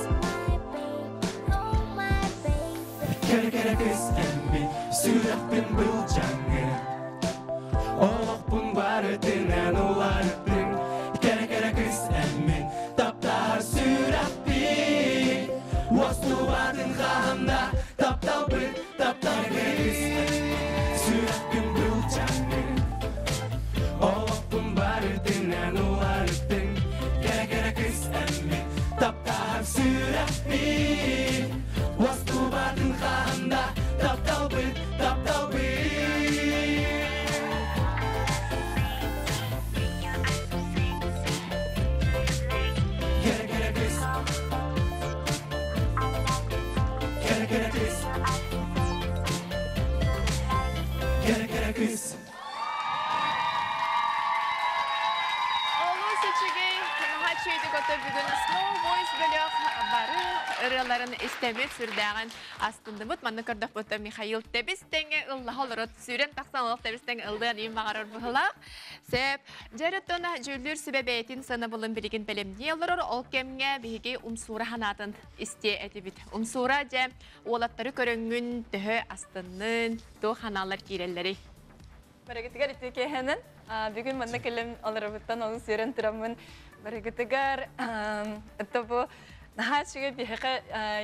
Кэрэ-кэрэ кыыс эммин Сүрэхпин былдьаҥҥын Олохпун барытынан уларыттыҥ Кэрэ-кэрэ кыыс эммин Таптаһар сүрэхпин Уостубатын хаһан да Тапталбыт, тапталбыт Сүрэхпин былдьаҥҥын Олохпун барытынан уларыттыҥ Кэрэ-кэрэ кыыс эммин Таптаһар сүрэхпин Уостубатын хаһан да Тапталбыт, тапталбыт Кэрэ-кэрэ кыыс Кэрэ-кэрэ кыыс Кэрэ-кэрэ кыыс Олус үчүгэй, наһаа үчүгэйдик ото бүгүн Snow Voice бөлөх бары ырыаларын истэммит сүрдээҕин астынныбыт. Манна көрдөхпүттэн Михаил тэбис тэҥэ ыллаһа олорот, сүүрэн тахсан олох тэбис тэҥэ ыллыан иин баҕарар быһылаах. Сөп. Дьэ, оттон дьүүллүүр сүбэ бэйэтин сыанабылын билигин бэлэмнии олорор. Ол кэмҥэ биһиги Умсуура санаатын истиэ этибит. Умсуура дьэ уолаттары көрөҥҥүн төһө астыннын, туох санаалар киирэллэрий? Барыгытыгар ити киэһэнэн бүгүн манна кэлэн олоробуттан олус үөрэн тураммын барыгытыгар это бу наһаа үчүгэй биһиэхэ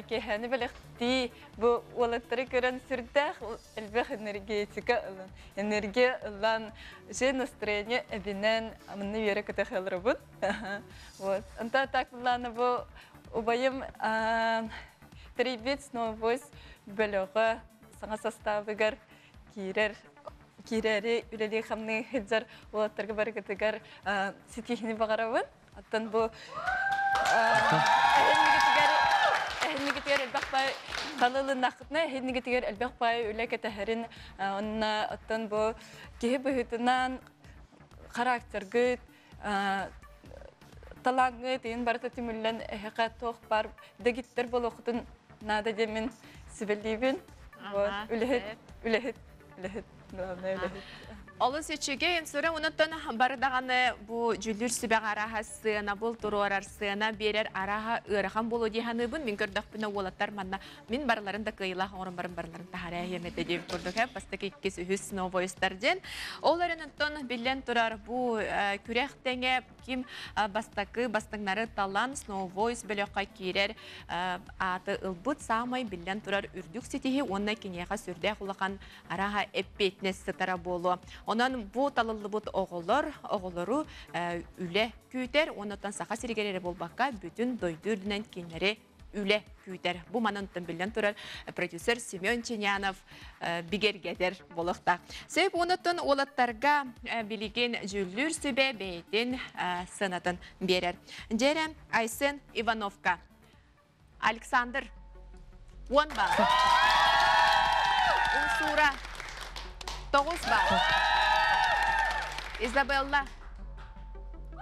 киэһэни бэлэхтии бу уолаттары көрөн сүрдээх элбэх энергетика ылан энергия ылан үчүгэй настроение эбинэн манна үөрэ көтө олоробут вот онто так буллаана бу убайым тэрийбит Snow Voice бөлөҕө саҥа составыгар киирэр киирэри үлэлии-хамныы сылдьар уолаттарга барыгытыгар ситиһиини баҕарабын. Оттон бу эһиннигитигэр эһиннигитигэр бай талылыннахытына эһиннигитигэр элбэх бай үлэ кэтэһэрин онна оттон бу киһи быһыытынан характергыт талааҥҥыт иин барыта түмүллэн эһэхэ туох бар дэгиттэр буолуоххутун наада диэммин сүбэлиибин. Вот үлэһит үлэһит үлэһит главное үлэһит. Олус үчүгэй сүрэ онуттан бары даҕаны бу дьүллүүр сүбэҕэ арааһа сыанабыл туруорар, сыана биэрэр арааһа ыарахан буолуо дии саныыбын. Мин көрдөхпүнэ уолаттар манна мин барыларын да кыайыылаах оҥорон баран барыларын таһаараа иһиэм этэ диэбит курдук э бастакы иккис үһүс новоистар диэн. Ол эрэн оттон биллэн турар бу күрэх тэҥэ ким бастакы бастыҥнары талан Snow Voice бөлөххө киирэр ааты ылбыт саамай биллэн турар үрдүк ситиһи уонна киниэхэ сүрдээх улахан арааһа эппиэтинэс сытара буолуо. Онон бу талыллыбыт оҕолор оҕолору үлэ күүтэр уонна Саха сиригэр эрэ буолбакка бүтүн дойду үрдүнэн кинилэри үлэ күүтэр. Бу манан биллэн турар продюсер Семен Ченянов бигэргэтэр буолуохтаах. Сөп уонуттан уолаттарга билигин дьүүллүүр сүбэ бэйэтин сыанатын биэрэр. Дьэрэ Айсен Ивановка. Александр 10 балл. Умсура 9 балл. Изабелла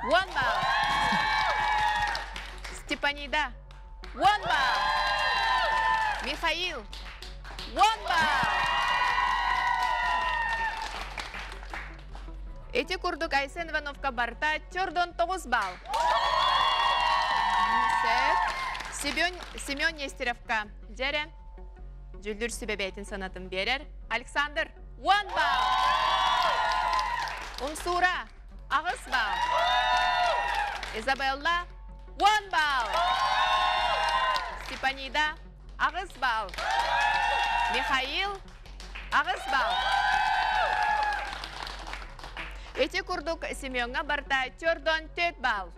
10 балл. Степанида 10 балл. Михаил 10 балл. Эти курдук Айсен Ивановка барта төрдөн 9 балл. Семен, Семен Нестеровка дьэрэ дьүллүр сүбэбээтин санатын биэрэр. Александр 10 балл. Умсура 8 балл. Изабелла 10 балл. Степанида 8 балл. Михаил 8 балл. Эти курдук Семенга барта төрдөн 4 балл.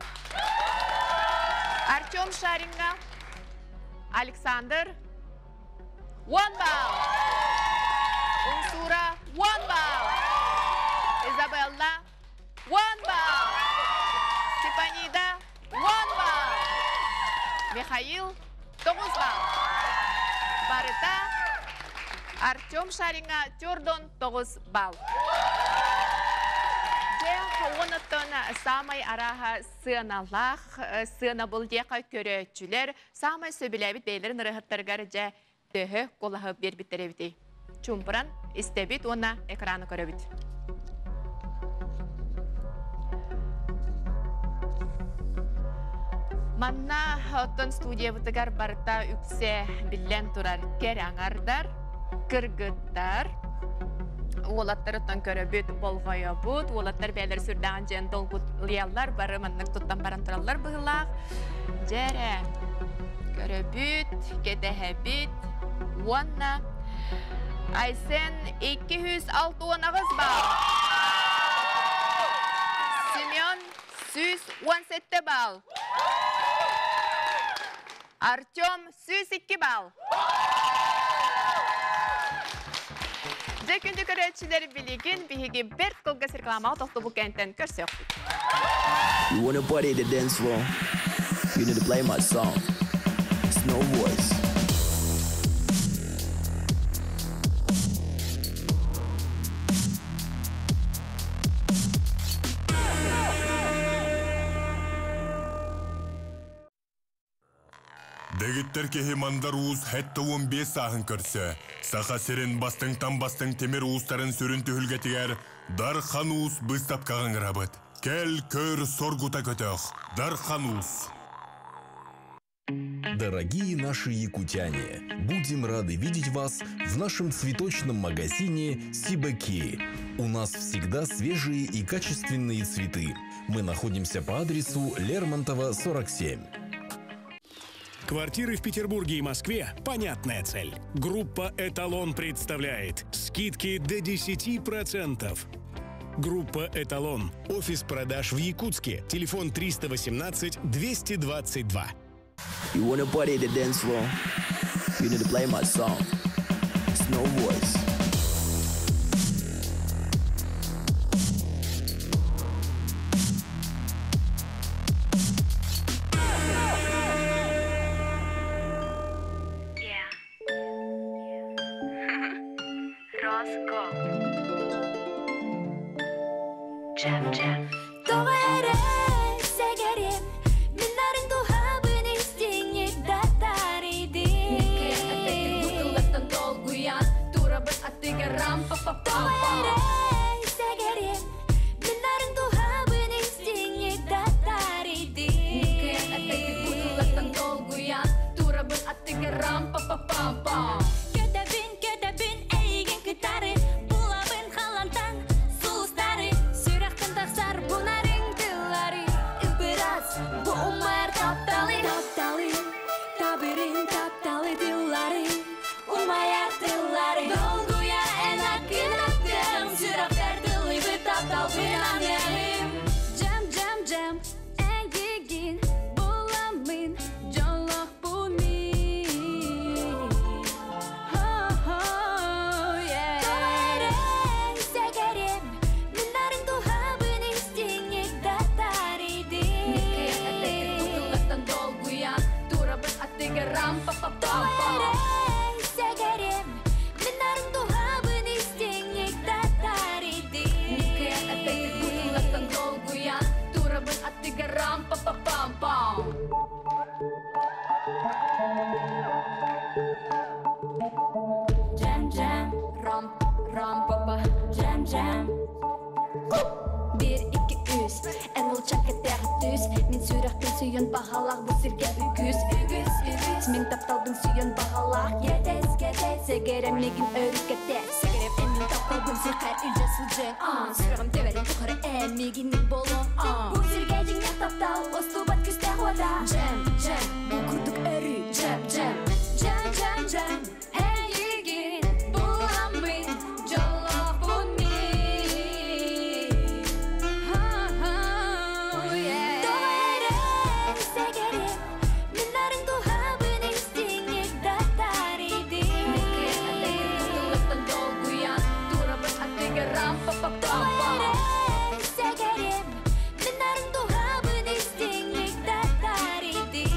Артем Шаринга Александр 10 балл. Умсура 10 балл. Изабелла 10 балл. Степанида 10 балл. Михаил 9 балл. Барыта Артем Шаринга төрдөн 9 балл. Дьэ, онуттан саамай арааһа сыаналаах, сыанабыл диэхэ көрөөччүлэр саамай сөбүлээбит бэйэлэрин ырыаһыттарыгар дьэ төһө куолаһы биэрбиттэр эбитий? Чуумпуран истэбит уонна экраны көрөбүт. Манна оттон студиябытыгар барыта үксэ биллэн турар кэр аҥардар, кыргыттар, уолаттарыттан көрөбүт, болҕойобут. Уолаттар бэйэлэр сүрдээҕин дьиэн долгуйаллар, бары маннык туттан баран тураллар быһыылаах. Дьэрэ, көрөбүт, кэтэһэбит уонна Айсен 268 балл. Семен 117 балл. Артем 102 балл. Дьэ күндү көрөөччүлэр билигин биһиги бэрт кылгас рекламаҕа тохтобул кэнтэн көрсүөхпүт. You wanna party the dance floor? You need to play my song. Snow Voice. Дэгиттэр киһи Мандар Уус 75 сааһын көрсө, Саха сирин бастыҥтан бастыҥ тимир уустарын сүрүн түһүлгэтигэр Дархан Уус быыстапкаҕа ыҥырабыт. Кэл, көр, соргута көтөх. Дархан Уус. Дорогие наши якутяне, будем рады видеть вас в нашем цветочном магазине Сибаки. У нас всегда свежие и качественные цветы. Мы находимся по адресу Лермонтова, 47. Квартиры в Петербурге и Москве – понятная цель. Группа «Эталон» представляет скидки до 10%. Группа «Эталон». Офис продаж в Якутске. Телефон 318 222. You wanna party the dance floor? You need to play my song. Snow Voice. Тоҕо эрэ сэгэрим, мин нарын дууһабын истиҥник да таарыйдым. Бутыллартан долгуйан, турабын аттыгар рам па па пам Тоҕо эрэ сэгэрим, мин нарын дууһабын истиҥник да таарыйдым. Бутыллартан долгуйан, турабын аттыгар рам па па пам пам. Көтөбүн, көтөбүн, эйигин кытары, булабын халантан сулустары, сүрэхтэн тахсар бу нарын тыллары, ып-ыраас бу умайар тапталы. Тапталы, табырын тапталы тыллары, умайар тыллары. Долгуйа эн аккын аттым, сүрэхпэр тыллыйбыт тапталбын аныаҕым. Джем, джем, джем, эйигин буламмын, дьоллоохпун мин. Хо-хо, yeah. Тоҕо эрэ сэгэрим, мин нарын дууһабын истиҥник да таарыйдым. Бутыллартан долгуйан, турабын аттыгар рам па па пам Тоҕо пам. эрэ сэгэрим, мин нарын дууһабын истиҥник да таарыйдым. Бутыллартан долгуйан, турабын аттыгар рам па па пам пам. Джем, джем, Рам, рам па па, джем, джем. Биир, икки, үс, эн молчак кэтээх түс, мин сүрэхпин сүйэн баҕалаах бу сиргэ үгүс, үгүс, үгүс, мин тапталбын сүйэн баҕалаах, кэтэс, кэтэс, сэгэрэм миигин өрүү кэтэс, сэгэрэм эн мин тапталбын сирхэр илдьэ сылдьыаҥ, сүрэҕим тэбэрин тухары эн миигинник буолуоҥ, бу сиргэ дьиҥнээх таптал, уостубат күүстээх уота, джем, джем, бу курдук өрүү, джем, джем, джем, джем, джем, эйигин буламмын, дьоллоохпун мин. Ха-ха, yeah. Тоҕо эрэ сэгэрим, мин нарын дууһабын истиҥник да таарыйдым. Бутыллартан долгуйан, турабын аттыгар рам па па пам Тоҕо пам. эрэ сэгэрим, мин нарын дууһабын истиҥник да таарыйдым.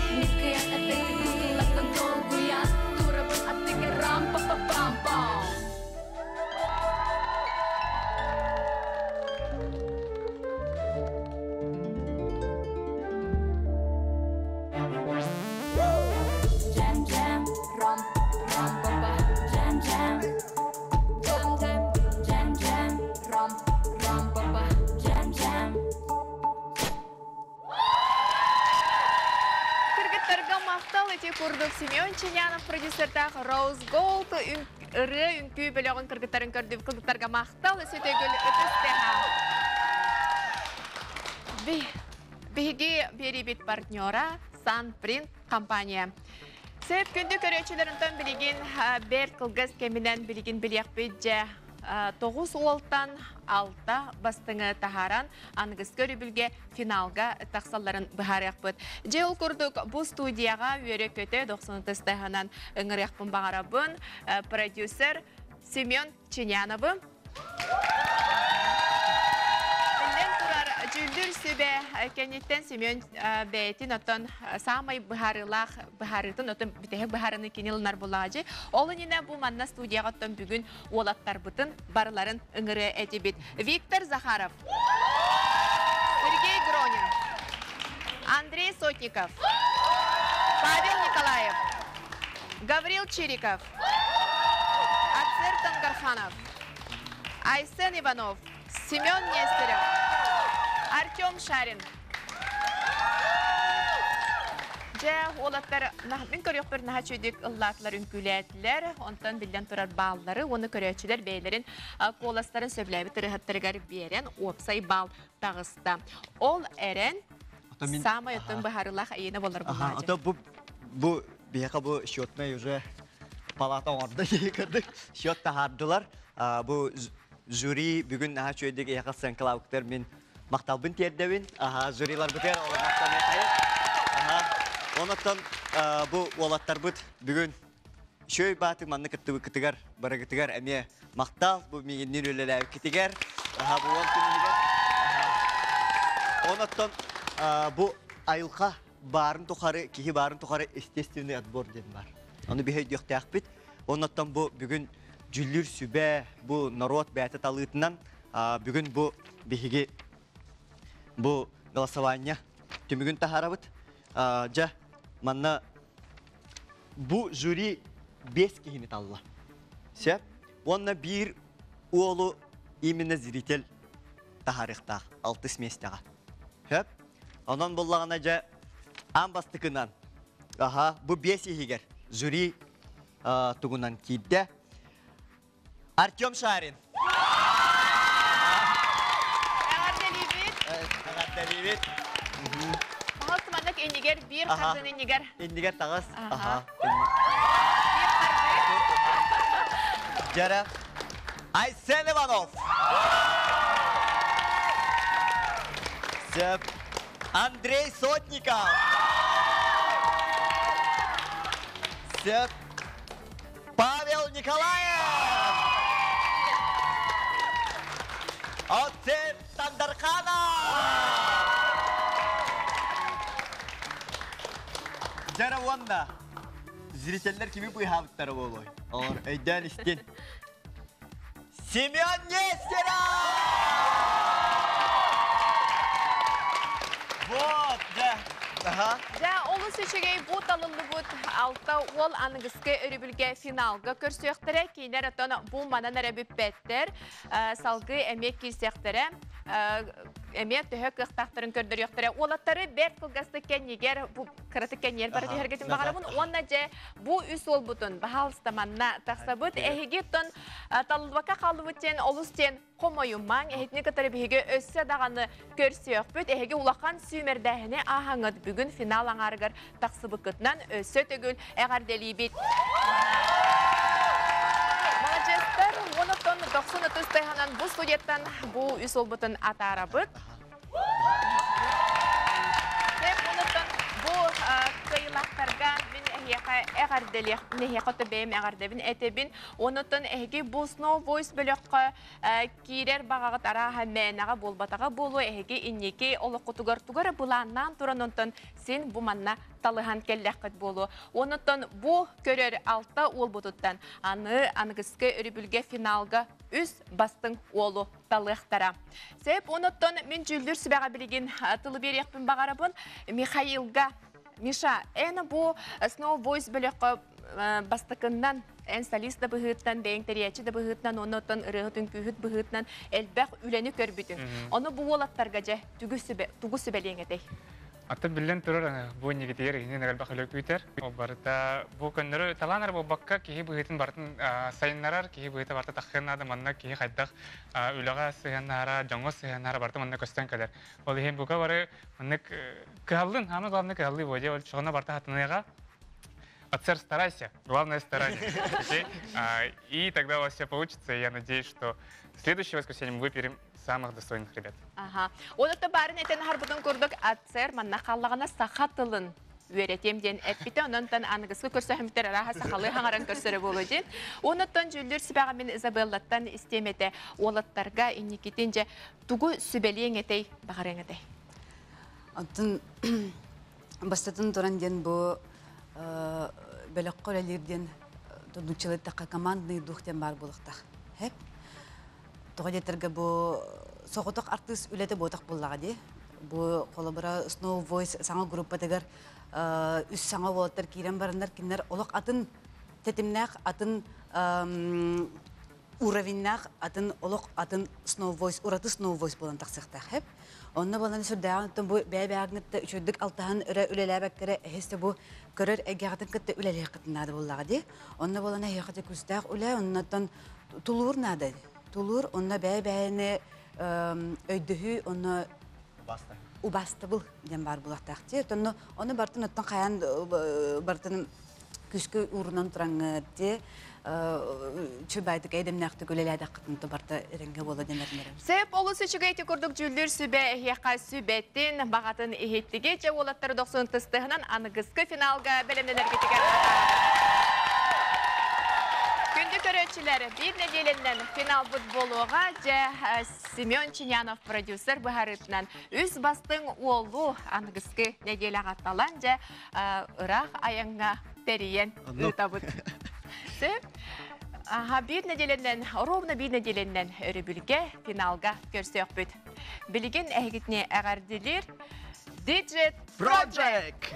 Бутыллартан долгуйан, турабын аттыгар рам па па пам пам. Джем, джем, Рам, рам па па, джем, джем, джем, джем, джем, джем, рам, рам па па. джем, джем. Кыргыттарга махтал ити курдук Семен Чинянов продюсертаах Rose Gold ырыа үҥкүү бөлөҕүн кыргыттарын көрдүм. Кыргыттарга махтал өссө төгүл ытыс тыаһа. Биһиги биэрибит партнера Sunprint компания. Сөп күндү көрөөччүлэринтэн билигин бэрт кылгас кэминэн билигин билиэхпит дьэ тоҕус уолтан алта бастыҥы таһааран аныгыскы өрөбүлгэ финалга тахсалларын быһаарыахпыт. Дьэ ол курдук бу студияҕа үөрэ-көтө дохсун ытыстаһынан ыҥырыахпын баҕарабын продюсер Семен Чиняновы. Биллэн турар, дьүүллүүр сүбэ кэнниттэн Семен бэйэтин оттон саамай быһаарыылаах быһаарыытын оттон бүтэһик быһаарыны кини ылынар булаажы. Ол иннинэ бу манна студияҕа оттон бүгүн уолаттарбытын барыларын ыҥырыа этибит. Виктор Захаров, Сергей Гронин, Андрей Сотников, Павел Николаев, Гаврил Чириков, Ацер Тангарханов, Айсен Иванов, Семен Нестеров, Артем Шарин. Дьэ, уолаттар, мин көрүөхпэр наһаа үчүгэйдик ыллаатылар, үҥкүүлээтилэр. Онтон биллэн турар бааллары уонна көрөөччүлэр бэйэлэрин куоластарын сөбүлээбит ырыаһыттарыгар биэрэн уопсай баал таҕыста. Ол эрэн саамай оттон быһаарыылаах эйиэнэ буолар буоллаҕа. Ото бу бу биһиэхэ бу счетнай уже палата оҥордо кырдык счет таһаардылар. Бу жюри бүгүн наһаа үчүгэйдик эйиэхэ сценкалаабыттар мин махталбын тиэрдэбин. Аха, жюриларбытыгар олор махтаныахайын. Аха. Онон бу уолаттарбыт бүгүн үчүгэй баатык манна кыттыбыккытыгар барыгытыгар эмиэ махтал бу миигинниин үлэлээбиккитигэр. Аха, бу уон күн иһигэр. Онон бу айылҕа баарын тухары, киһи баарын тухары естественный отбор диэн бар. Ону биһи өйдүөхтээхпит. Оннуттан бу бүгүн дьүүллүүр сүбэ, бу норуот бэйэтэ талыытынан бүгүн бу биһиги Бу голосование түмүгүн таһаарабыт. Дьэ, манна бу жюри 5 киһини талла. Сөп. Уонна биир уолу именно зритель таһаарыахтаах алтыс миэстэҕэ. Сөп. Онон буллаҕына дьэ аан бастакынан аха бу 5 иһигэр жюри тугунан киирдэ. Артем Шарин. Эҕэрдэлиибит. Эҕэрдэлиибит. Пожалуйста, маннык иннигэр биир хардын иннигэр. Иннигэр таҕыс. Аха. Дьара. Айсен Иванов. Сөп. Андрей Сотников. Сөп. Павел Николаев! Отцеп Тандарханов! Дьара уонна зрителлэр кими быыһаабыттара буолуой? Олор өйдөөн истин. Семен Нестеров! Вот, да. Ага. Дьэ, олус үчүгэй бу талыллыбыт алта уол аныгыскы өрөбүлгэ финалга көрсүөхтэрэ. Кинилэр оттон бу манан эрэ бүппэттэр. Салгыы эмиэ киирсиэхтэрэ. Эмиэ төһө кыахтаахтарын көрдөрүөхтэрэ. Уолаттары бэрт кылгастык кэннигэр бу кыратык кэнниэр бара түһэргитин баҕарабын. Уонна дьэ бу үс уолбутун баһаалыста манна тахсабыт. Эһиги оттон талыллыбакка хааллыбыт диэн олус диэн хомойумаҥ. Эһитини кытары биһиги өссө даҕаны көрсүөхпүт. Эһиги улахан сүүмэрдээһини ааһаҥыт бүгүн финал аҥаарыгар тахсыбыккытынан өссө төгүл эҕэрдэлиибит. Маладьыастар, онтон 90 тыһанан бу студияттан бу үс уолбутун атаарабыт. Онтон бу кыайыылаахтарга мин эһиэхэ эҕэрдэлиэх, эһиэхэ то бэйэм эҕэрдэбин этэбин. Онтон эһиги бу Snow Voice бөлөххө киирэр баҕаҕыт арааһа мээнэҕэ буолбатаҕа буолуо эһиги инники олоххутугар тугу эрэ былааннаан туран онтон син бу манна талыһан кэллэххит буолуо. Онтон бу көрөр алта уолбутуттан аны аныгыскы өрөбүлгэ финалга үс бастыҥ уолу талыахтара. Сөп, онуттан мин дьүүллүүр сүбэҕэ билигин тылы биэриэхпин баҕарабын. Михаилга, Миша, эн бу Snow Voice бөлөххө бастакыннан эн солист да быһыытынан, бэйэҥ тэрийээччи да быһыытынан, оннуттан ырыаһыт үҥкүүһүт быһыытынан элбэх үлэни көрбүтүҥ. Ону бу уолаттарга дьэ тугу сүбэлиэҥ этэй? Атын биллэн турар, бу иннигитигэр иһинэн элбэх үлэ күүтэр. Ол барыта бу көннөрү талаан эрэ буолбакка, киһи быһыытын барытын сайыннарар, киһи быһыыта барыта таххыан наада, манна киһи хайдах үлэҕэ сыһыаннаһара, дьоҥҥо сыһыаннаһара барыта манна көстөн кэлэр. Ол иһин бука бары маннык кыһаллын, самое главное кыһаллыы буо дии, ол чоҕуна барыта хатыныаҕа. Отцер, старайся, главное старание. Окей? И тогда у вас все получится, и я надеюсь, что в следующее воскресенье мы выберем самых достойных ребят. Аха. Оното баарын этэн аһарбытын курдук ацер манна халлаҕына саха тылын үөрэтиэм диэн эппитэ. Ононтон аныгыскы көрсөһүмүттэр арааһа сахалыы хаҥаран көрсөрө буолуо диэн. Онуттан дьүүллүүр сүбэҕэ мин Изабеллаттан истиэм этэ. Уолаттарга инникитин дьэ тугу сүбэлиэҥ этэй, баҕарыаҥ этэй? Онтон бастатан туран диэн бу бөлөххө үлэлиир диэн нууччалыы эттэххэ командный дух диэн баар буолуохтаах. Хэп. Тоҕо диэтэргэ бу соҕотох артыыс үлэтэ буотах буоллаҕа дии. Бу холобура Snow Voice саҥа группатыгар үс саҥа уолаттар киирэн бараннар кинилэр олох атын тэтимнээх, атын уровеннаах, атын олох атын Snow Voice, ураты Snow Voice буолан тахсыахтаах хэп. Онно буолан сүрдээҕин оттон бу бэйэ-бэйэҕин үчүгэйдик алтыһан өрө үлэлээбэккэрэ эһис бу көрөр эйгэҕитин кытта үлэлиэххитин наада буоллаҕа дии. Онно буолан эһиэхэ күүстээх үлэ, оннотон тулуур наада. Тулуур, онно бэйэ-бэйэни өйдөһүү, онно убаастабыл диэн баар буолуохтаах дии. Оттон ону бартын оттон хайаан бартын күскө уурунан тураҥҥыт дии чүбайтык эйдэмнээхтик үлэлээдэххитин то барта эрэнгэ буола дэнэрнэрим. Сөп олус үчүгэй ити курдук дьүүллүүр сүбэ эһиэхэ сүбэтин, баҕатын иһиттиги дьэ уолаттары дохсун тыстыһынан аныгыскы финалга бэлэмнэнэргитигэр Күндү көрөөччүлэр, биир нэдиэлэннэн финалбыт буолуоҕа. Дьэ, Семен Чинянов продюсер быһаарыытынан үс бастыҥ уолу аныгыскы нэдиэлэҕэ талан, дьэ, ыраах айаҥҥа тэрийэн ыытабыт. Сөп. Аха, бир неделеннен, ровно бир неделеннен өрөбүлге финалга көрсөкпүт. Билигин әһигитне әгәрдилер Digit Project!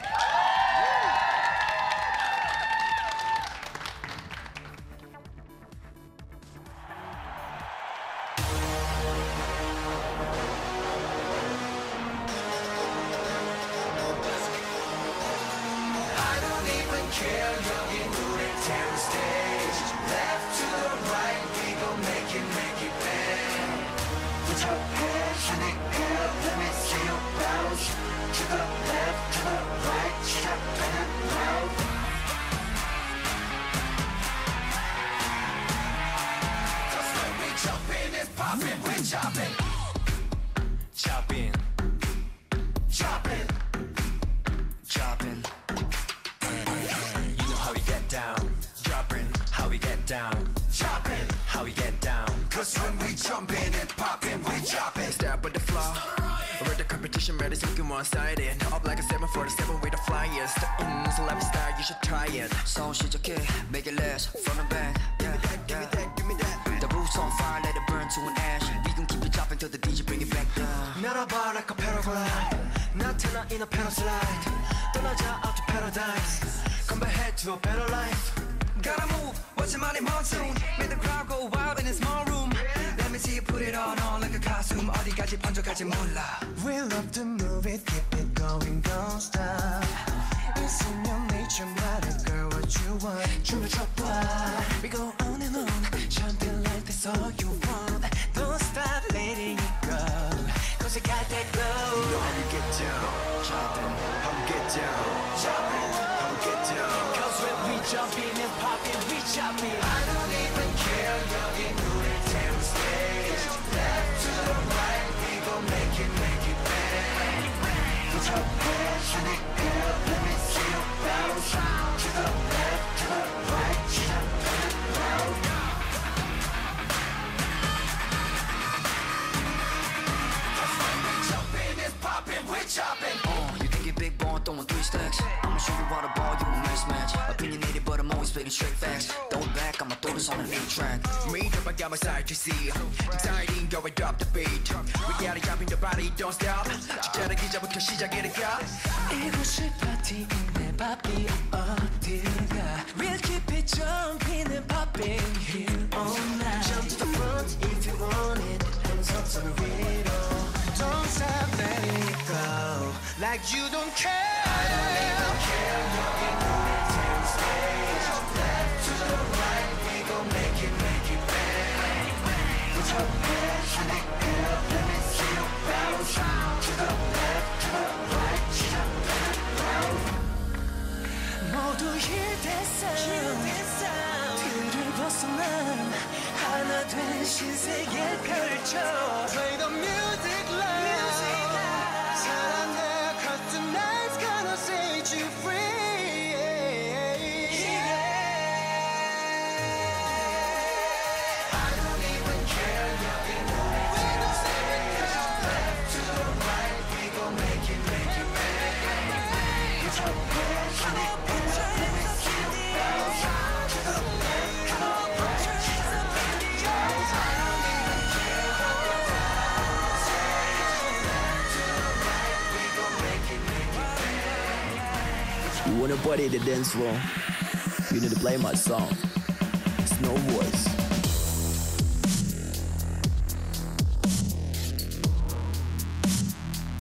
I don't even care, 여긴 우릴 태운 stage. Left to the right, we gon' make it bang. Put your hands in the air, let me see you bounce. To the left, to the right, 시작되는 round. 'Cause when we jump in, it's poppin', we choppin'. Choppin', Choppin', choppin'. You know how we get down. Droppin', how we get down. Choppin', how we get down. 'Cause when we jump in and poppin', we choppin'. Step on the floor. Where the competition man is looking one-sided. Up like a 747 with the flyers. In lifestyle, you should try it. Song 시작해, make it last from the back. Yeah, give me that, give me that, give me that. The roof's on fire, let it burn to an ash. We gon' keep it chopping till the DJ bring it back down. 날아봐 like a paraglide. 나타나 in a paraslide. 떠나자 out to paradise. Come back to a better life. Gotta move, what's your money monsoon? Make the crowd go wild in a small room. Let me see you put it on like a costume. 어디까지 번져갈지 몰라. We love to move it, keep it going, don't stop. It's in your nature, matter, girl, what you want. 춤을 춰봐. We go on and on, jumping like that's all you want. Don't stop letting it go, 'cause you got that glow. You know how we get down. Choppin', how we get down. Choppin', how we get down. 'Cause when we jump in and poppin', we choppin'. I don't even care, 여긴 우릴 태운 stage. Left to the right, we gon' make it bang. Put your hands in the air, let me see you bounce. To the left, to the right, 시작되는 round. 'Cause when we jump in, it's poppin', we choppin'. You think you're big ball, throwing three stacks. I'ma show you how to ball, you a mismatch. Opinionated, but I'm always spitting straight facts. Throw it back, I'ma throw this on an 8 track. Me drop, I got my side to see. Exciting, go and drop the beat. We gotta jump in the body, don't stop. 진짜를 기자부터 시작이니까. 이곳이 파티인데 바삐 어딜 가. We'll keep it jumping and popping here all night. Jump to the front if you want it. Hands up 손을 위로. Don't stop letting it go, like you don't care. I don't even care, 여긴 우릴 태운 stage. Left to the right, we gon' make it bang. Put your hands in the air, let me see you bounce. To the left, to the right, 시작되는 round. 모두 hear that sound. 틀을 벗어난 하나 된 신세계 펼쳐. Play the music loud. 사랑해, 'cause tonight's gonna set you free. I don't even care, 여긴 우릴 태운 stage. Left to the right, we gon' make it bang. Put your hands in the air, let me see you bounce. To the left, to the right, 시작되는 round. I don't even care, stage. Left to the right, we gon' make it bang. You wanna party the dance floor? You need to play my song. Snow Voice.